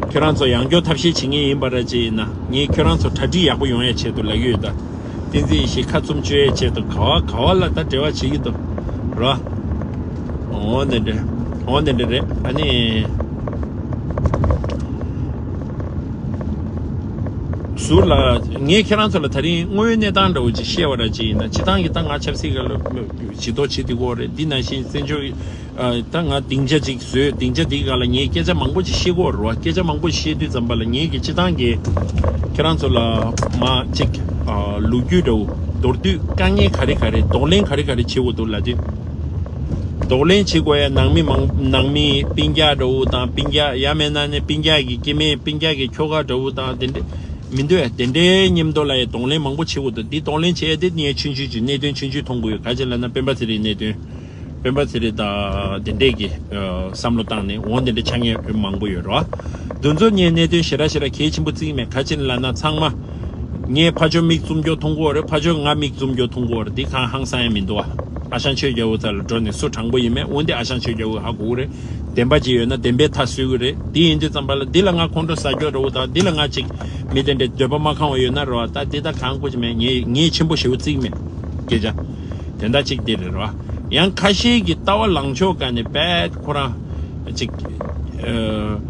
ཁྱོད་རང་ཚོ་ཡང་སྐྱོར་ཐབས་ཤེས་བྱེད་མཁན་ཡིན་པ་ར་ཅིག་ཡིན་ན་ངས་ཁྱོད་རང་ཚོ་གྲ་སྒྲིག་ཡག་པོ་ཡོང་ཡ་ཆེད་དུ་ལབ་ཀྱི་ཡོད་ད། བསྟན་འཛིན་ཡེ་ཤེས་ཁ་བཙུམ་བཅོ་ཡས་ཆེད་དུ་ག་བ་ག་བ་ལ་ད་འབྲེལ་བ་བྱེད་ཀྱི་འདུག་རོ། འོ་འདི་འདྲ། འོ་འདི་འདྲ་རེད། ཨ་ནི། ཟུར་ལ་ངས་ཁྱེད་རང་ཚོ་ལ་ད་རིང་དངོས་ཡོད་གནས་སྟངས་འདྲ་བོ་ཅིག་བཤད་པ་ར་ཅིག་ཡིན་ན་སྤྱི་བཏང་གི་ད་ང་ཆབ་སྲིད་སྒང་ལ་ཇུས་གཏོགས་བྱེད་བསྡད་ཀྱི་ཡོད་རེད། འདི་ནང་བཞིན་བཙན་བྱོལ། ཨ། ད་ང་སྡིངས་ཆ་ཅིག་བཟོས། སྡིངས་ཆ་འདིའི་སྒང་ལ་ངས་སྐད་ཆ་མང་པོ་ཅིག་བཤད་ཀྱི་ཡོད་རེད་བ། སྐད་ཆ་མང་པོ་ཅིག་བཤད་དུས་ཙམ་པ་ལ་ངས་ཀྱི་སྤྱི་བཏང་གི་ཁྱེད་རང་ཚོ་ལ་མ་ཅིག་ཨ། ལོ་རྒྱུས་འདྲ་བོ་མདོར་བསྡུས་དཀའ་ངལ་ག་རེ་ག་རེ་གདོང་ལེན་ག་རེ་ག་རེ་བྱེད་དགོས་འདུག་ལབ་དུས། གདོང་ལེན་བྱེད་དགོས་ཡ་ནང་མི་མང་ནང་མི་སྤུན་ཀྱག་འདྲ་བོ་དང་སྤུན་ཀྱག་ཡང་མིན་ན་ནི་སྤུན་ཀྱག་གི་སྐྱེ་དམན་སྤུན་ཀྱག་གི་ཁྱོ་ག་འདྲ་བོ་དང་དེ་འདྲ་མི་འདུག་ཡ། དེ་འདྲའི་མཉམ་དུ་ལ་ཡ་གདོང་ལེན་མང་པོ་བྱེད་དགོས་འདུག་འདི་གདོང་ལེན་བྱེད་ཡ་དེ་ངས་ཆུང་ཆུང་ཅིག་གནད་དོན་ཆུང་ཆུང་མཐོང་གི་ཡོད། ག་ཅི་ལབ་ན་སྤེན་པ་ཚེ་རིང་གནད་དོན། སྤེན་པ་ཚེ་རིང་དང་དེ་འདྲས་ཀྱི་ཨ། བསམ་བློ་བཏང་ནས་འོ་དེ་འདྲ་ཆགས་མཁན་མང་པོ་ཡོད་རེད་བ། འདི་ཚོ་ངས་གནད་དོན་ཞེ་དྲག་ཞེ་དྲག་གལ་ཆེན་པོ་བརྩི་གི་མེད། ག་ཅི་ལབ་ན་ཚང་མ་ངས་ཕར་ཕྱོགས་མིག་བཙུམ་རྒྱོ་མཐོང་གི་ཡོད་རེད། ཕར་ཕྱོགས་ང་མིག་བཙུམ་རྒྱོ་མཐོང་གི་ཡོད་རེད། འདི་གང་ཧང་སང་ཡ་མི་འདུག་བ། ཨ་ཞང་ཆོས་རྒྱལ་པོ་རྩ་ལ་འགྲོ་ནས་སུ་དྲང་པོ་ཡིན་མེད་འོ་འདི་ཨ་ཞང་ཆོས་རྒྱལ་པོ་ཧ་གོ་གི་རེད། བདེན་པ་ཅིག་ཡོད་ན་བདེན་པའི་མཐའ་སྲོལ་གི་རེད། འདི་ཡིན་དུས་ཙམ་པ་ལ་འདི་ལ་ང་ཁོང་ཁྲོ་ཟ་རྒྱོ་འདྲ་བོ་དང་འདི་ལ་ང་ཅིག་མི་དེ་འདྲའི་འདོད་པ་མ་ཁེངས་པ་ཡོད་ན་རེད་བ། ད་འདི་ད་གང་དགོས་ཀྱི་མེད། ངས་ངས་ཆེན་པོ་ཞེ་པོ་བརྩི་གི་མེད། སྐད་ཆ་དེ་འདྲ་ཅིག་དེ་རེད་རོ། ཡང་ཁ་ཤས་ཀྱི་ལྟ་བ་ལངས་ཕྱོགས་ག་ནས་པད་ཁོ་རང་ཅིག་ཨ།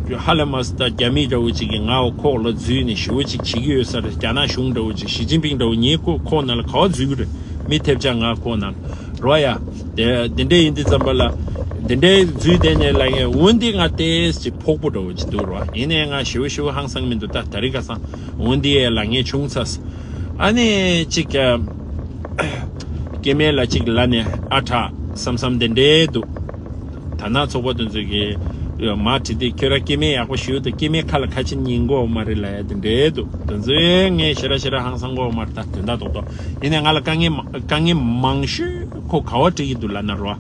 ཧ་ལས་མ་སི་ད་རྒྱ་མི་འདྲ་བོ་ཅིག་གིས་ང་འོ་ཁོག་ལ་འཛུལ་ནས་ཞེ་པོ་ཅིག་བྱེད་ཀྱི་ཡོད་ས་རེད། རྒྱ་ནག་གཞུང་འདྲ་བོ་ཅིག་ཞི་ཅིན་ཕིང་འདྲ་བོ་ངའི་ཁོག་ཁོག་ནང་ལ་ག་བ་འཛུལ་གི་རེད། མི་ཐེབས་ཆག་ང་ཁོག་ནང་རོ་ཡ། དེ་དེ་འདྲ་ཡིན་དུས་ཙམ་པ་ལ་དེ་འདྲའི་འཛུལ་བསྡད་ནས་ལ་ངས་འོ་འདི་ང་ཏོག་ཙམ་ཅིག་ཕོག་པོ་འདྲ་བོ་ཅིག་འདུག་རོ། ཡིན་ནའི་ང་ཞེ་པོ་ཞེ་པོ་ཧང་སང་མི་འདུག་ད་ད་རེས་ཁ་སང་འོ་འདི་ཡས་ལ་ངས་བྱུང་ཚར། ཨ་ནི་ཅིག་ཨ། སྐྱེ་དམན་ལ་ཅིག་ལབ་ནས་ཨ་དྲག་བསམ་བསམ་དེ་འདྲས་འདུག་དར་ནག་ཚོགས་པ་དེ་ཚོ་གིས་མར་བྲིས་ཏེ་ཁྱོད་རང་སྐྱེ་དམན་ཡག་པོ་ཞུ་འདུག་སྐྱེ་དམན་ཁ་ལ་ཁ་ཆེམས་ཉན་གོ་མ་རེད་ལབ་ཡ་དེ་འདྲས་འདུག་དེ་ཚོས་ངས་ཞེ་དྲག་ཞེ་དྲག་ཧང་སང་གོ་མ་རེད། ད་དོན་དག་རྡོག་རྡོག་ཡིན་ནའི་ང་ལ་དཀའ་ངལ་མ་དཀའ་ངལ་མང་ཤོས་ཁོ་ག་བ་འཕྲད་ཀྱི་འདུག་ལབ་ན་རོ།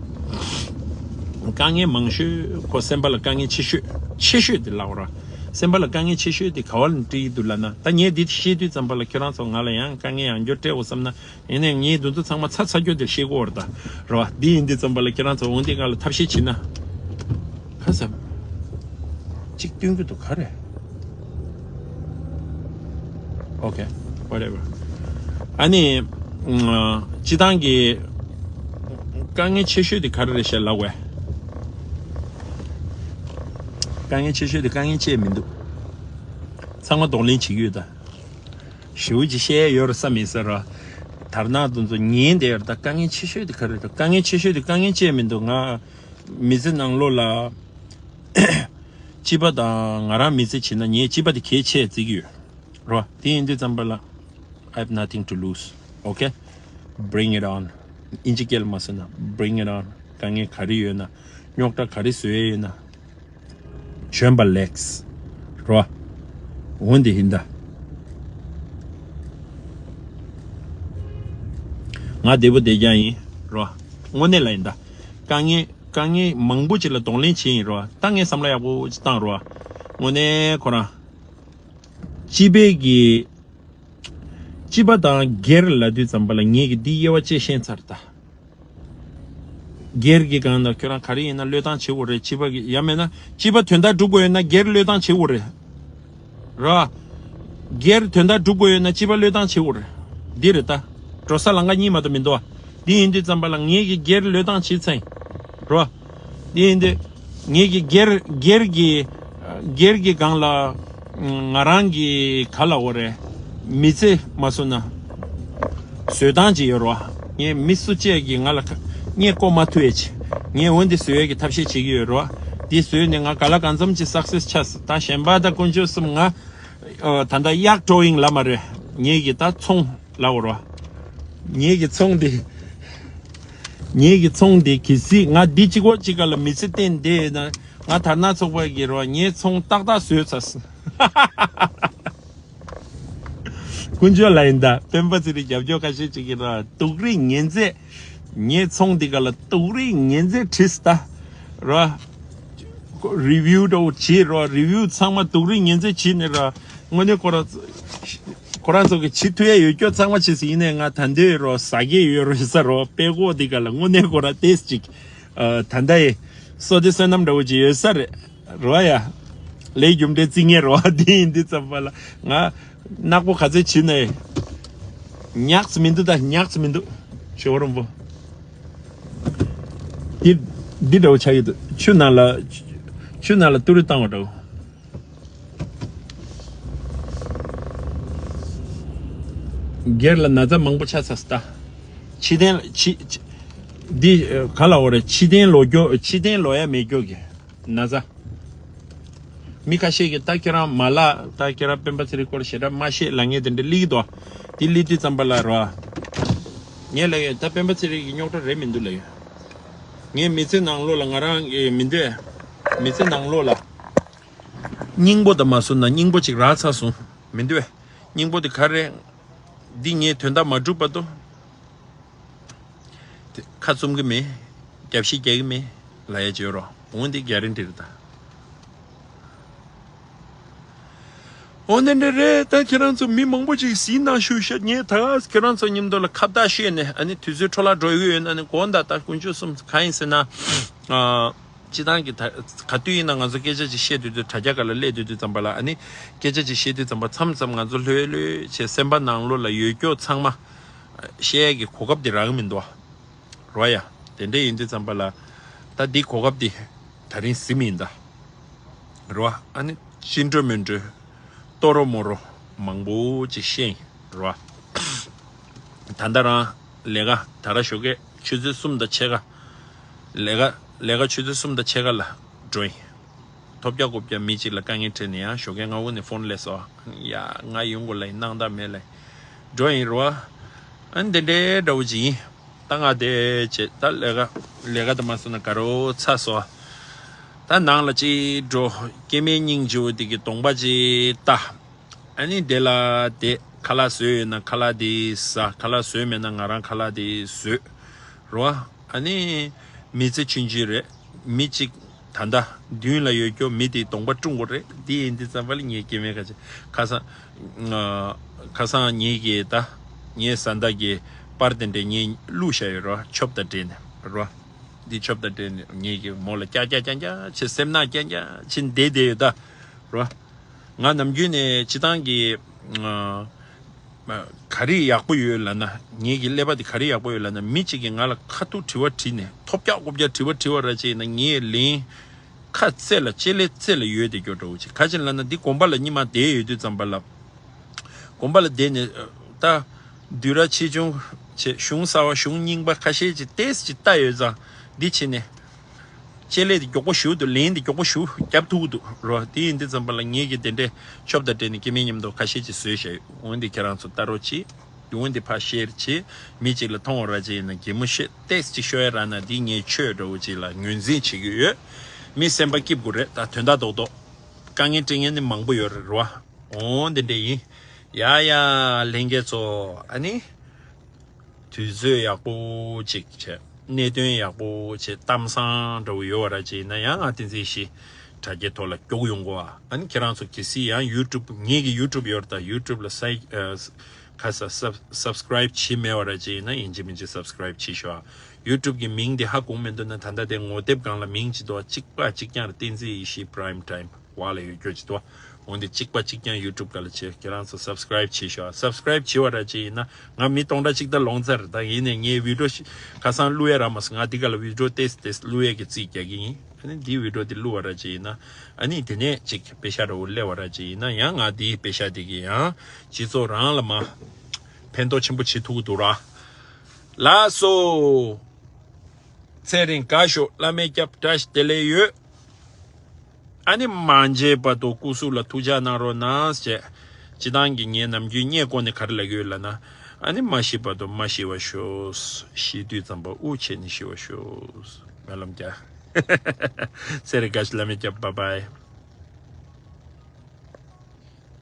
དཀའ་ངལ་མང་ཤོས་ཁོ་སེམས་པ་ལ་དཀའ་ངལ་ཆེ་ཤོས་ཆེ་ཤོས་དེ་ལབ་རོ། སེམས་པ་ལ་དཀའ་ངལ་ཆེ་ཤོས་དེ་ག་བ་ལ་འཕྲད་ཀྱི་འདུག་ལབ་ན། ད་ངས་འདི་བཤད་དུས་ཙམ་པ་ལ་ཁྱོད་རང་ཚོ་ང་ལ་ཡང་དཀའ་ངལ་ཡང་བསྐྱར་སྤྲད་འོ་བསམ་ན། ཡིན་ནའི་ངས་འདི་ཚོ་ཚང་མ་ཚ་ཚ་རྒྱུ་དེར་ཤེས་དགོས་རེད་ད། རེད་བ། འདི་ཡིན་དུས་ཙམ་པ་ལ་ཁྱེད་རང་ཚོ་འོང་དེ་ང་ལ་ཐབས་ཤེས་བྱེད་ན། ཁ་ཟབ། གཅིག་སྟོན་གྱི་འདུག་ག་རེ། Okay, whatever. ཨ་ནི། ཨ། སྤྱི་བཏང་གི་དཀའ་ངལ་ཆེ་ཤོས་དེ་ག་རེ་རེད་ཤག་ལབ་དགོས། དཀའ་ངལ་ཆེ་ཤོས་དེ་དཀའ་ངལ་ཅི་ཡང་མི་འདུག་ཚང་མ་གདོང་ལེན་བྱེད་ཀྱི་ཡོད་ད། ཞེ་པོ་ཅིག་བཤད་ཡ་ཡོད་རེད་ས་མེད་ཟེར་ར། དར་ནག་དེ་ཚོ་ཉན་བསྡད་ཡོད་རེད་ད། དཀའ་ངལ་ཆེ་ཤོས་དེ་ག་རེ་རེད། དཀའ་ངལ་ཆེ་ཤོས་དེ་དཀའ་ངལ་ཅི་ཡང་མི་འདུག་ང་མི་ཚེ་ནང་ལོགས་ལ་སྤྱི་པ་དང་ང་རང་མི་ཚེ་བྱེད་ན་ངས་སྤྱི་པ་དེ་གལ་ཆེ་བརྩི་གི་ཡོད་རེད་བ། དེ་ཡིན་དུས་ཙམ་པ་ལ། I have nothing to lose. Okay? Bring it on. དབྱིན་ཇི་སྐད་ལ་མ་ཟེར་ན། Bring it on. དཀའ་ངལ་ག་རེ་ཡོད་ན། རྙོག་དྲ་ག་རེ་བཟོ་ཡས་ཡོད་ན། བྱོན་པ་ལེགས། རོ། འོན་ཏེ་ཡིན་ད། ང་བདེ་པོ་བསྡད་རྐྱང་ཡིན། རོ། དངོས་གནས་ལ་ཡིན་ད། དཀའ་ངལ་དཀའ་ངལ་མང་པོ་ཅིག་ལ་གདོང་ལེན་བྱས་ཡིན་རོ། ད་ངས་བསམ་བློ་ཡག་པོ་ཅིག་བཏང་རོ། དངོས་གནས་ཁོ་རང་། སྤྱི་པའི་གི། སྤྱི་པ་དང་སྒེར་ལབ་དུས་ཙམ་པ་ལ་ངེད་ཀྱིས་འདི་དབྱེ་བ་དཔྱད་ཤེས་ཚར་ད། སྒེར་གྱི་སྒང་ལ་ཁྱོད་རང་ག་རེ་ཡིན་ན་བློས་བཏང་བྱེད་དགོས་རེད། སྤྱི་པ་གི་ཡང་མིན་ན་སྤྱི་པ་དོན་དག་སྒྲུབ་དགོས་ཡོད་ན་སྒེར་བློས་བཏང་བྱེད་དགོས་རེད། ར། སྒེར་དོན་དག་སྒྲུབ་དགོས་ཡོད་ན་སྤྱི་པ་བློས་བཏང་བྱེད་དགོས་རེད། འདི་རེད་ད། འགྲོ་ས་ལམ་ཁ་གཉིས་མ་གཏོགས་མི་འདུག་ཨ། དེ་ཡིན་དུས་ཙམ་པ་ལ་ངེད་ཀྱི་སྒེར་བློས་བཏང་བྱེད་ཚེ་རོ། དེ་ཡིན་དུས་ངེད་ཀྱི་སྒེར་སྒེར་གྱི་སྒེར་གྱི་སྒང་ལ་ང་རང་གི་ག་ལ་འོ་རེད། མི་ཚེ་མ་སོང་ན་བཟོད་སྟངས་ཅིག་ཡོད་རོ། ངས་མི་སུ་གཅིག་གིས་ང་ལ་ཁ་ངས་ལྐོག་མ་ཐུག་ཡས་ཅིག་ངས་འོན་ཏེ་བཟོད་ཡས་ཀྱི་ཐབས་ཤེས་བྱེད་ཀྱི་ཡོད་རོ། དེ་བཟོས་ནས་ང་ག་ལ་གང་འཚམ་ཅིག་སག་སེ་སི་ཆགས་སོང་། ད་གཞན་པ་ད་དཀོན་མཆོག་གསུམ་ང་ད་ལྟ་གཡག་ཀྲོ་ཡིང་ལ་མ་རེད། ངེད་ཀྱི་ད་ཚོང་ལ་འོ་རོ། ངེད་ཀྱི་ཚོང་འདི། ངེད་ཀྱི་ཚོང་འདི་གི་སྲིད་ང་འདི་གཅིག་པོ་གཅིག་ག་ལ་མི་ཚེ་བརྟན་བསྡད་ན་ང་དར་ནག་ཚོགས་པ་གི་རོ་ངའི་ཚོང་ཏག་ཏག་བཟོས་ཚར་སོང་། དཀོན་མཆོག་ལ་ཡིན་ད་སྤེན་པ་ཚེ་རིང་རྒྱབ་སྐྱོར་ཁ་ཤས་ཅིག་གི་རོ་དུག་རིགས་ངན་རྫས། ངའི་ཚོང་འདི་ག་ལ་དུག་རིགས་ངན་རྫས་བྲིས་ད་རོ། རི་བིའུ་འདྲ་བོ་བྱེད་རོགས། རི་བིའུ་ཚང་མ་དུག་རིགས་ངན་ཚད་བྱེད་ནས་རོགས། དངོས་གནས་ཁོ་རང་ཁོ་རང་ཚོ་གི་བྱེད་ཐུབ་ཡ་ཡོད་སྐྱོ་ཚང་མ་བྱེད་ཟིན་ཡིན་ནས་ང་ད་འདོད་རོགས་ཟ་གི་ཡོད་རོགས་ཟ་རོགས། དཔེ་ཀོ་འདི་ག་ལ་དངོས་གནས་ཁོ་རང་ཏེས་ཅིག་ད་ལྟ་ཡི་སོ་དེ་བསོད་ནམས་འདྲ་བོ་ཅིག་ཡོད་ས་རེད་རོགས་ཡ། ལས་རྒྱུ་འབྲས་བརྩི་ངེས་རོགས་དེ་ཡིན་དུས་ཙམ་པ་ལ་ང་ནག་པོ་ག་ཚོད་བྱེད་ནས་ཉག་ཙམ་མི་འདུག་ད་ཉག་ཙམ་མི་འདུག་ཞོ་རོང་པོ། འདི་འདི་འདྲ་བོ་ཆགས་ཀྱི་འདུག་ཆུ་ནང་ལ་ཆུ་ནང་ལ་ཏུ་རུ་བཏང་བ་འདྲ་བོ། སྒེར་ལ་ན་ཚ་མང་པོ་ཆགས་ཚར་སོང་ད། ཕྱི་རྟེན་ལ་ཕྱི་ཕྱི་འདི་ག་ལ་འོ་རེད། ཕྱི་རྟེན་ལོག་རྒྱུ་ཕྱི་རྟེན་ལོག་ཡ་མེད་རྒྱུ་གི་ན་ཚ། མི་ཁ་ཤས་ཀྱིས་ད་ཁྱེད་རང་མ་ལགས་ད་ཁྱེད་རང་སྤེན་པ་ཚེ་རིང་སྐོར་ཞེ་དྲག་མ་ཤེས་ལབ་མཁན་དེ་འདྲ་སླེབས་ཀྱི་འདུག་དེ་སླེབས་དུས་ཙམ་པ་ལ་རོ། ངས་ལབ་ཡོད་ད་སྤེན་པ་ཚེ་རིང་གི་རྙོག་དྲ་རེད་མི་འདུག་ལབ་ཡོད། ངའི་མི་ཚེ་ནང་ལོགས་ལ་ང་རང་གི་མི་འདོད། མི་ཚེ་ནང་ལོགས་ལ། སྙིང་པོ་དང་མ་བཟོ་ན་སྙིང་པོ་ཅིག་རག་ཚར་སོང་། མི་འདོད། སྙིང་པོ་དེ་ག་རེ། འདི་ངས་དོན་དག་མ་གྲུབ་བར་དུ། དེ་ཁ་བཙུམ་གི་མེད། རྒྱབ་བཤིག་རྒྱག་གི་མེད། ལ་ཡ་བརྗོད་རོགས་འོང་འདི་ག་རེ་འདྲི་རེད་ད། འོ་འདི་འདྲ་རེད་ད་ཁྱེད་རང་ཚོ་མི་མང་པོ་ཅིག་གཟིགས་གནང་ཞུ་ཤག་ངས་ད་ག་ཁྱེད་རང་ཚོ་མཉམ་དུ་ལ་ཁ་བརྡ་ཤོད་ནས་ཨ་ནི་དུས་ཚོད་འཕྲོ་བརླག་འགྲོ་གི་ཡོད་ན་ནི་དགོངས་དག་ད་དཀོན་མཆོག་གསུམ་གང་ཡིན་ཟེར་ན། སྤྱི་བཏང་གི་ད་ག་དུས་ཡིན་ན་ང་ཚོ་སྐད་ཆ་ཅིག་བཤད་དུས་དུས་དྲ་རྒྱ་སྒང་ལ་སླེབས་དུས་དུས་ཙམ་པ་ལ་ཨ་ནི་སྐད་ཆ་ཅིག་བཤད་དུས་ཙམ་པ་མཚམས་མཚམས་ང་ཚོ་ལྷོད་ལྷོད་བྱས་སེམས་པ་ནང་ལོགས་ལ་ཡོད་སྐྱོ་ཚང་མ་བཤད་ཡས་ཀྱི་གོ་སྐབས་དེ་རག་གི་མི་འདུག་བ། རོ་ཡ། དེ་འདྲ་ཡིན་དུས་ཙམ་པ་ལ་ད་འདི་གོ་སྐབས་འདི་ད་རིང་ཟིན་མིན་ད། རོ་ཨ་ནི་ཅི་འགྲོ་མི་འགྲོ་ཏོ་རོ་མོ་རོ་མང་པོ་ཅིག་བཤད་ཡིན་རོ། ད་ལྟ་རང་ལས་ཀ་ད་ག་ཞོགས་ཀས་ཆུ་ཚོད་གསུམ་དང་ཕྱེད་ཀ་ལས་ཀ་ལས་ཀ་ཆུ་ཚོད་གསུམ་དང་ཕྱེད་ཀ་ལ་འགྲོ་ཡིན། ཐོབ་རྒྱག་རྐུབ་རྒྱག་མི་གཅིག་ལ་དཀའ་ངལ་འཕྲད་ནས་ཡང་ཞོགས་ཀས་ང་འུ་ནས་ཕོན་སླེབས་སོ། ཡ་ང་ཡོང་དགོས་ལ་ཡིན་སྣང་དག་མེད་ལ་འགྲོ་ཡིན་རོ། ཨ་ནི་དེ་འདྲའི་འདྲ་བོ་ཅིག་ཡིན། ད་ང་དེ་བྱེད་ད་ལས་ཀ་ལས་ཀ་དུ་མ་སོང་ན་དགའ་རོགས་ཚ་སོ། ད་ནང་ལ་ཅིག་འགྲོ་སྐྱེ་དམན་སྙིང་རྗེ་བོ་དེ་གི་གདོང་པ་ཅིག་ལྟ། ཨ་ནི་དེ་ལ་དེ་ཁ་ལག་བཟོས་ཡོད་ན་ཁ་ལག་དེ་ཟ། ཁ་ལག་བཟོས་མེད་ན་ང་རང་ཁ་ལག་དེ་བཟོས་རོ། ཨ་ནི་མི་ཚེ་ཆུང་ཆུང་རེད། མི་གཅིག་ད་ལྟ་མདུན་ལ་ཡོད་རྒྱུ་མི་དེའི་གདོང་པ་བཀྲུ་དགོས་རེད། དེ་ཡིན་དུས་ཙམ་པ་ལ་ངས་སྐྱེ་དམན་ཁ་ཆེ་ཁ་སང་ཁ་སང་ངེད་ཀྱིས་ད་ངའི་བཟའ་ཟླ་གི་པར་དེ་འདྲས་ངས་བླུགས་བཞག་ཡོད་རོ། ཆོབ་དང་འབྲེལ་ནས་རོ། འདི་ཆོབ་དང་འབྲེལ་ནས་ངེད་ཀྱིས་མོ་ལ་ཀྱག་ཀྱག་ཀྱག་ཀྱག་བྱེད་སེམས་ནག་ཀྱག་ཀྱག་བྱེད་བསྡད་བསྡད་ཡོད་ད་རོ། ང་ནམ་རྒྱུན་ནས་སྤྱི་བཏང་གི་ག་རེ་ཡག་པོ་ཡོད་ལབ་ན། ངེད་ཀྱི་ཀླད་པ་འདི་ག་རེ་ཡག་པོ་ཡོད་ལབ་ན། མི་གཅིག་གིས་ང་ལ་ཁ་ཐུག་དྲི་བ་དྲིས་ནས་ཐོབ་རྒྱག་རྐུབ་རྒྱག་དྲི་བ་དྲི་བ་ར་ཅིག་ཡིན་ན་ངས་ལན་ཁ་རྩེ་ལ་ལྕེ་ལེ་རྩེ་ལ་ཡོད་དེ་སྐྱོ་འདྲ་བོ་ཅིག་ག་ཅི་ལབ་ན་འདི་དགོན་པ་ལ་ཉི་མ་བསྡད་ཡོད་དུས་ཙམ་པ་ལ། དགོན་པ་ལ་བསྡད་ནས་ད་བདུད་ར་ཆེ་ཆུང་བྱས་གཞུང་གསར་བ་གཞུང་རྙིང་པ་ཁ་ཤས་ཅིག་ཏེས་ཅིག་ལྟ་ཡོད་ཙང་འདི་བྱས་ནས། ལྕེ་ལེ་དེ་མགྱོགས་པོ་ཞུ་འདུག་ལན་དེ་མགྱོགས་པོ་ཞུ་རྒྱབ་ཐུག་འདུག་རོ། དེ་ཡིན་དུས་ཙམ་པ་ལ་ངེད་ཀྱི་དེ་འདྲའི་ཆོབ་དང་འབྲེལ་ནས་སྐྱེ་དམན་མཉམ་དུ་ཁ་ཤས་ཅིག་བཟོས་བཞག་འོན་ཏེ་ཁྱེད་རང་ཚོ་ལྟ་རོགས་གྱིས། འོན་ཏེ་ཕར་ཤེར་བྱེད། མི་གཅིག་ལ་མཐོང་བ་ར་ཅིག་ཡིན་ན་གད་མོ་ཤོར་ཏེས་ཅིག་ཤོར་ཡ་རག་ན་འདི་ངའི་ཆོས་འདྲ་བོ་ཅིག་ལ་ངོས་འཛིན་བྱེད་ཀྱི་ཡོད། མི་སེམས་པ་སྐྱིད་དགོས་རེད་ད་དོན་དག་རྡོག་རྡོག་དཀའ་ངལ་འཕྲད་མཁན་ནི་མང་པོ་ཡོད་རེད་རོ། འོ་འདི་འདྲ་ཡིན། ཡ་ཡ་ལྷན་རྒྱས་ཚོ་ཨ་ནི། དུས་ཚོད་ཡག་པོ་ཅིག་བྱས། གནད་དོན་ཡག་པོ་བྱས། གཏམ་བཟང་འདྲ་བོ་ཡོད་པ་ར་ཅིག་ཡིན་ན་ཡང་ང་བསྟན་འཛིན་ཞིག་དྲ་རྒྱའི་ཐོག་ལ་སྐྱོག་ཡོང་གོ་ཨ་ནི་ཁྱེད་རང་ཚོ་གལ་སྲིད་ཡང་ཡུ་ཊུབ་ངེད་ཀྱི་ཡུ་ཊུབ་ཡོད་རེད་ད་ཡུ་ཊུབ་ལ་སའི་ཁ་ས་སབ་སབ་སི་ཀ་རའིབ་བྱས་མེད་པ་ར་ཅིག་ཡིན་ན་ཡིན་གཅིག་མིན་གཅིག་སབ་སི་ཀ་རའིབ་བྱེད་ཤོག་ཡུ་ཊུབ་ཀྱི་མིང་དེ་ཧ་གོ་མི་འདུག་ན་ད་ལྟ་དེ་ངོ་དེབ་སྒང་ལ་མིང་ཅིག་འདུག་གཅིག་པ་གཅིག་རྐྱང་རེད། བསྟན་འཛིན་ཡེ་ཤེས་Prime Time་བ་ལ་ཡོད་རྒྱུ་ཅིག་འདུག་འོན་ཏེ་གཅིག་པ་གཅིག་རྐྱང་ཡུ་ཊུབ་སྒང་ལ་བྱེད། ཁྱེད་རང་ཚོ་སབ་སི་ཀ་རའིབ་བྱེད་ཤོག་སབ་སི་ཀ་རའིབ་བྱེད་པ་ར་ཅིག་ཡིན་ན་ང་མི་སྟོང་ཕྲག་གཅིག་ད་ལོངས་ཚར། ད་ཡིན་ནའི་ངའི་བི་ཌི་ཡོ་ཤི་ཁ་སང་བླུག་ཡ་རག་མ་སོང་། ང་འདི་ག་ལ་བི་ཌི་ཡོ་ཏོག་ཙམ་ཏོག་ཙམ་བླུག་ཡ་གི་རྩིས་རྒྱག་གི་ཡིན། ཨ་ནི་འདིའི་བི་ཌི་ཡོ་དེ་བླུག་པ་ར་ཅིག་ཡིན་ན་ཨ་ནི་དེ་ནས་ཅིག་པེ་ཤ་ར་བོ་སླེབས་པ་ར་ཅིག་ཡིན་ན་ཡང་ང་འདིའི་པེ་ཤ་དེ་གི་ཡང་སྤྱི་ཚོགས་རང་ལ་མ་ཕན་ཐོགས་ཆེན་པོ་བྱེད་ཐུབ་ཀྱི་འདུག་ར། ལགས་སོ། ཚེ་རིང་དགའ་ཤོག་བླ་མའི་སྐྱབས་བཀྲ་ཤིས་བདེ་ལེགས་ཡོད། ཨ་ནི་མ་མཇལ་བར་དུ་སྐུ་གཟུགས་ལ་ཐུགས་ཅག་གནང་རོགས་གནང་ཞེས། སྤྱི་བཏང་གི་ངས་ནམ་རྒྱུན་བརྙན་བཀོད་ནས་ག་རེ་ལབ་ཀྱི་ཡོད་ལབ་ན། ཨ་ནི་མ་ཤི་བར་དུ་མ་ཤི་བར་ཤོག་ཤི་དུས་ཙམ་པ་དབུགས་ཆད་ནས་ཤི་བར་ཤོག་སྨོན་ལམ་རྒྱག་ཚེ་རིང་དགའ་ཤོག་བླ་མའི་སྐྱབས། བཱའི་བཱའི།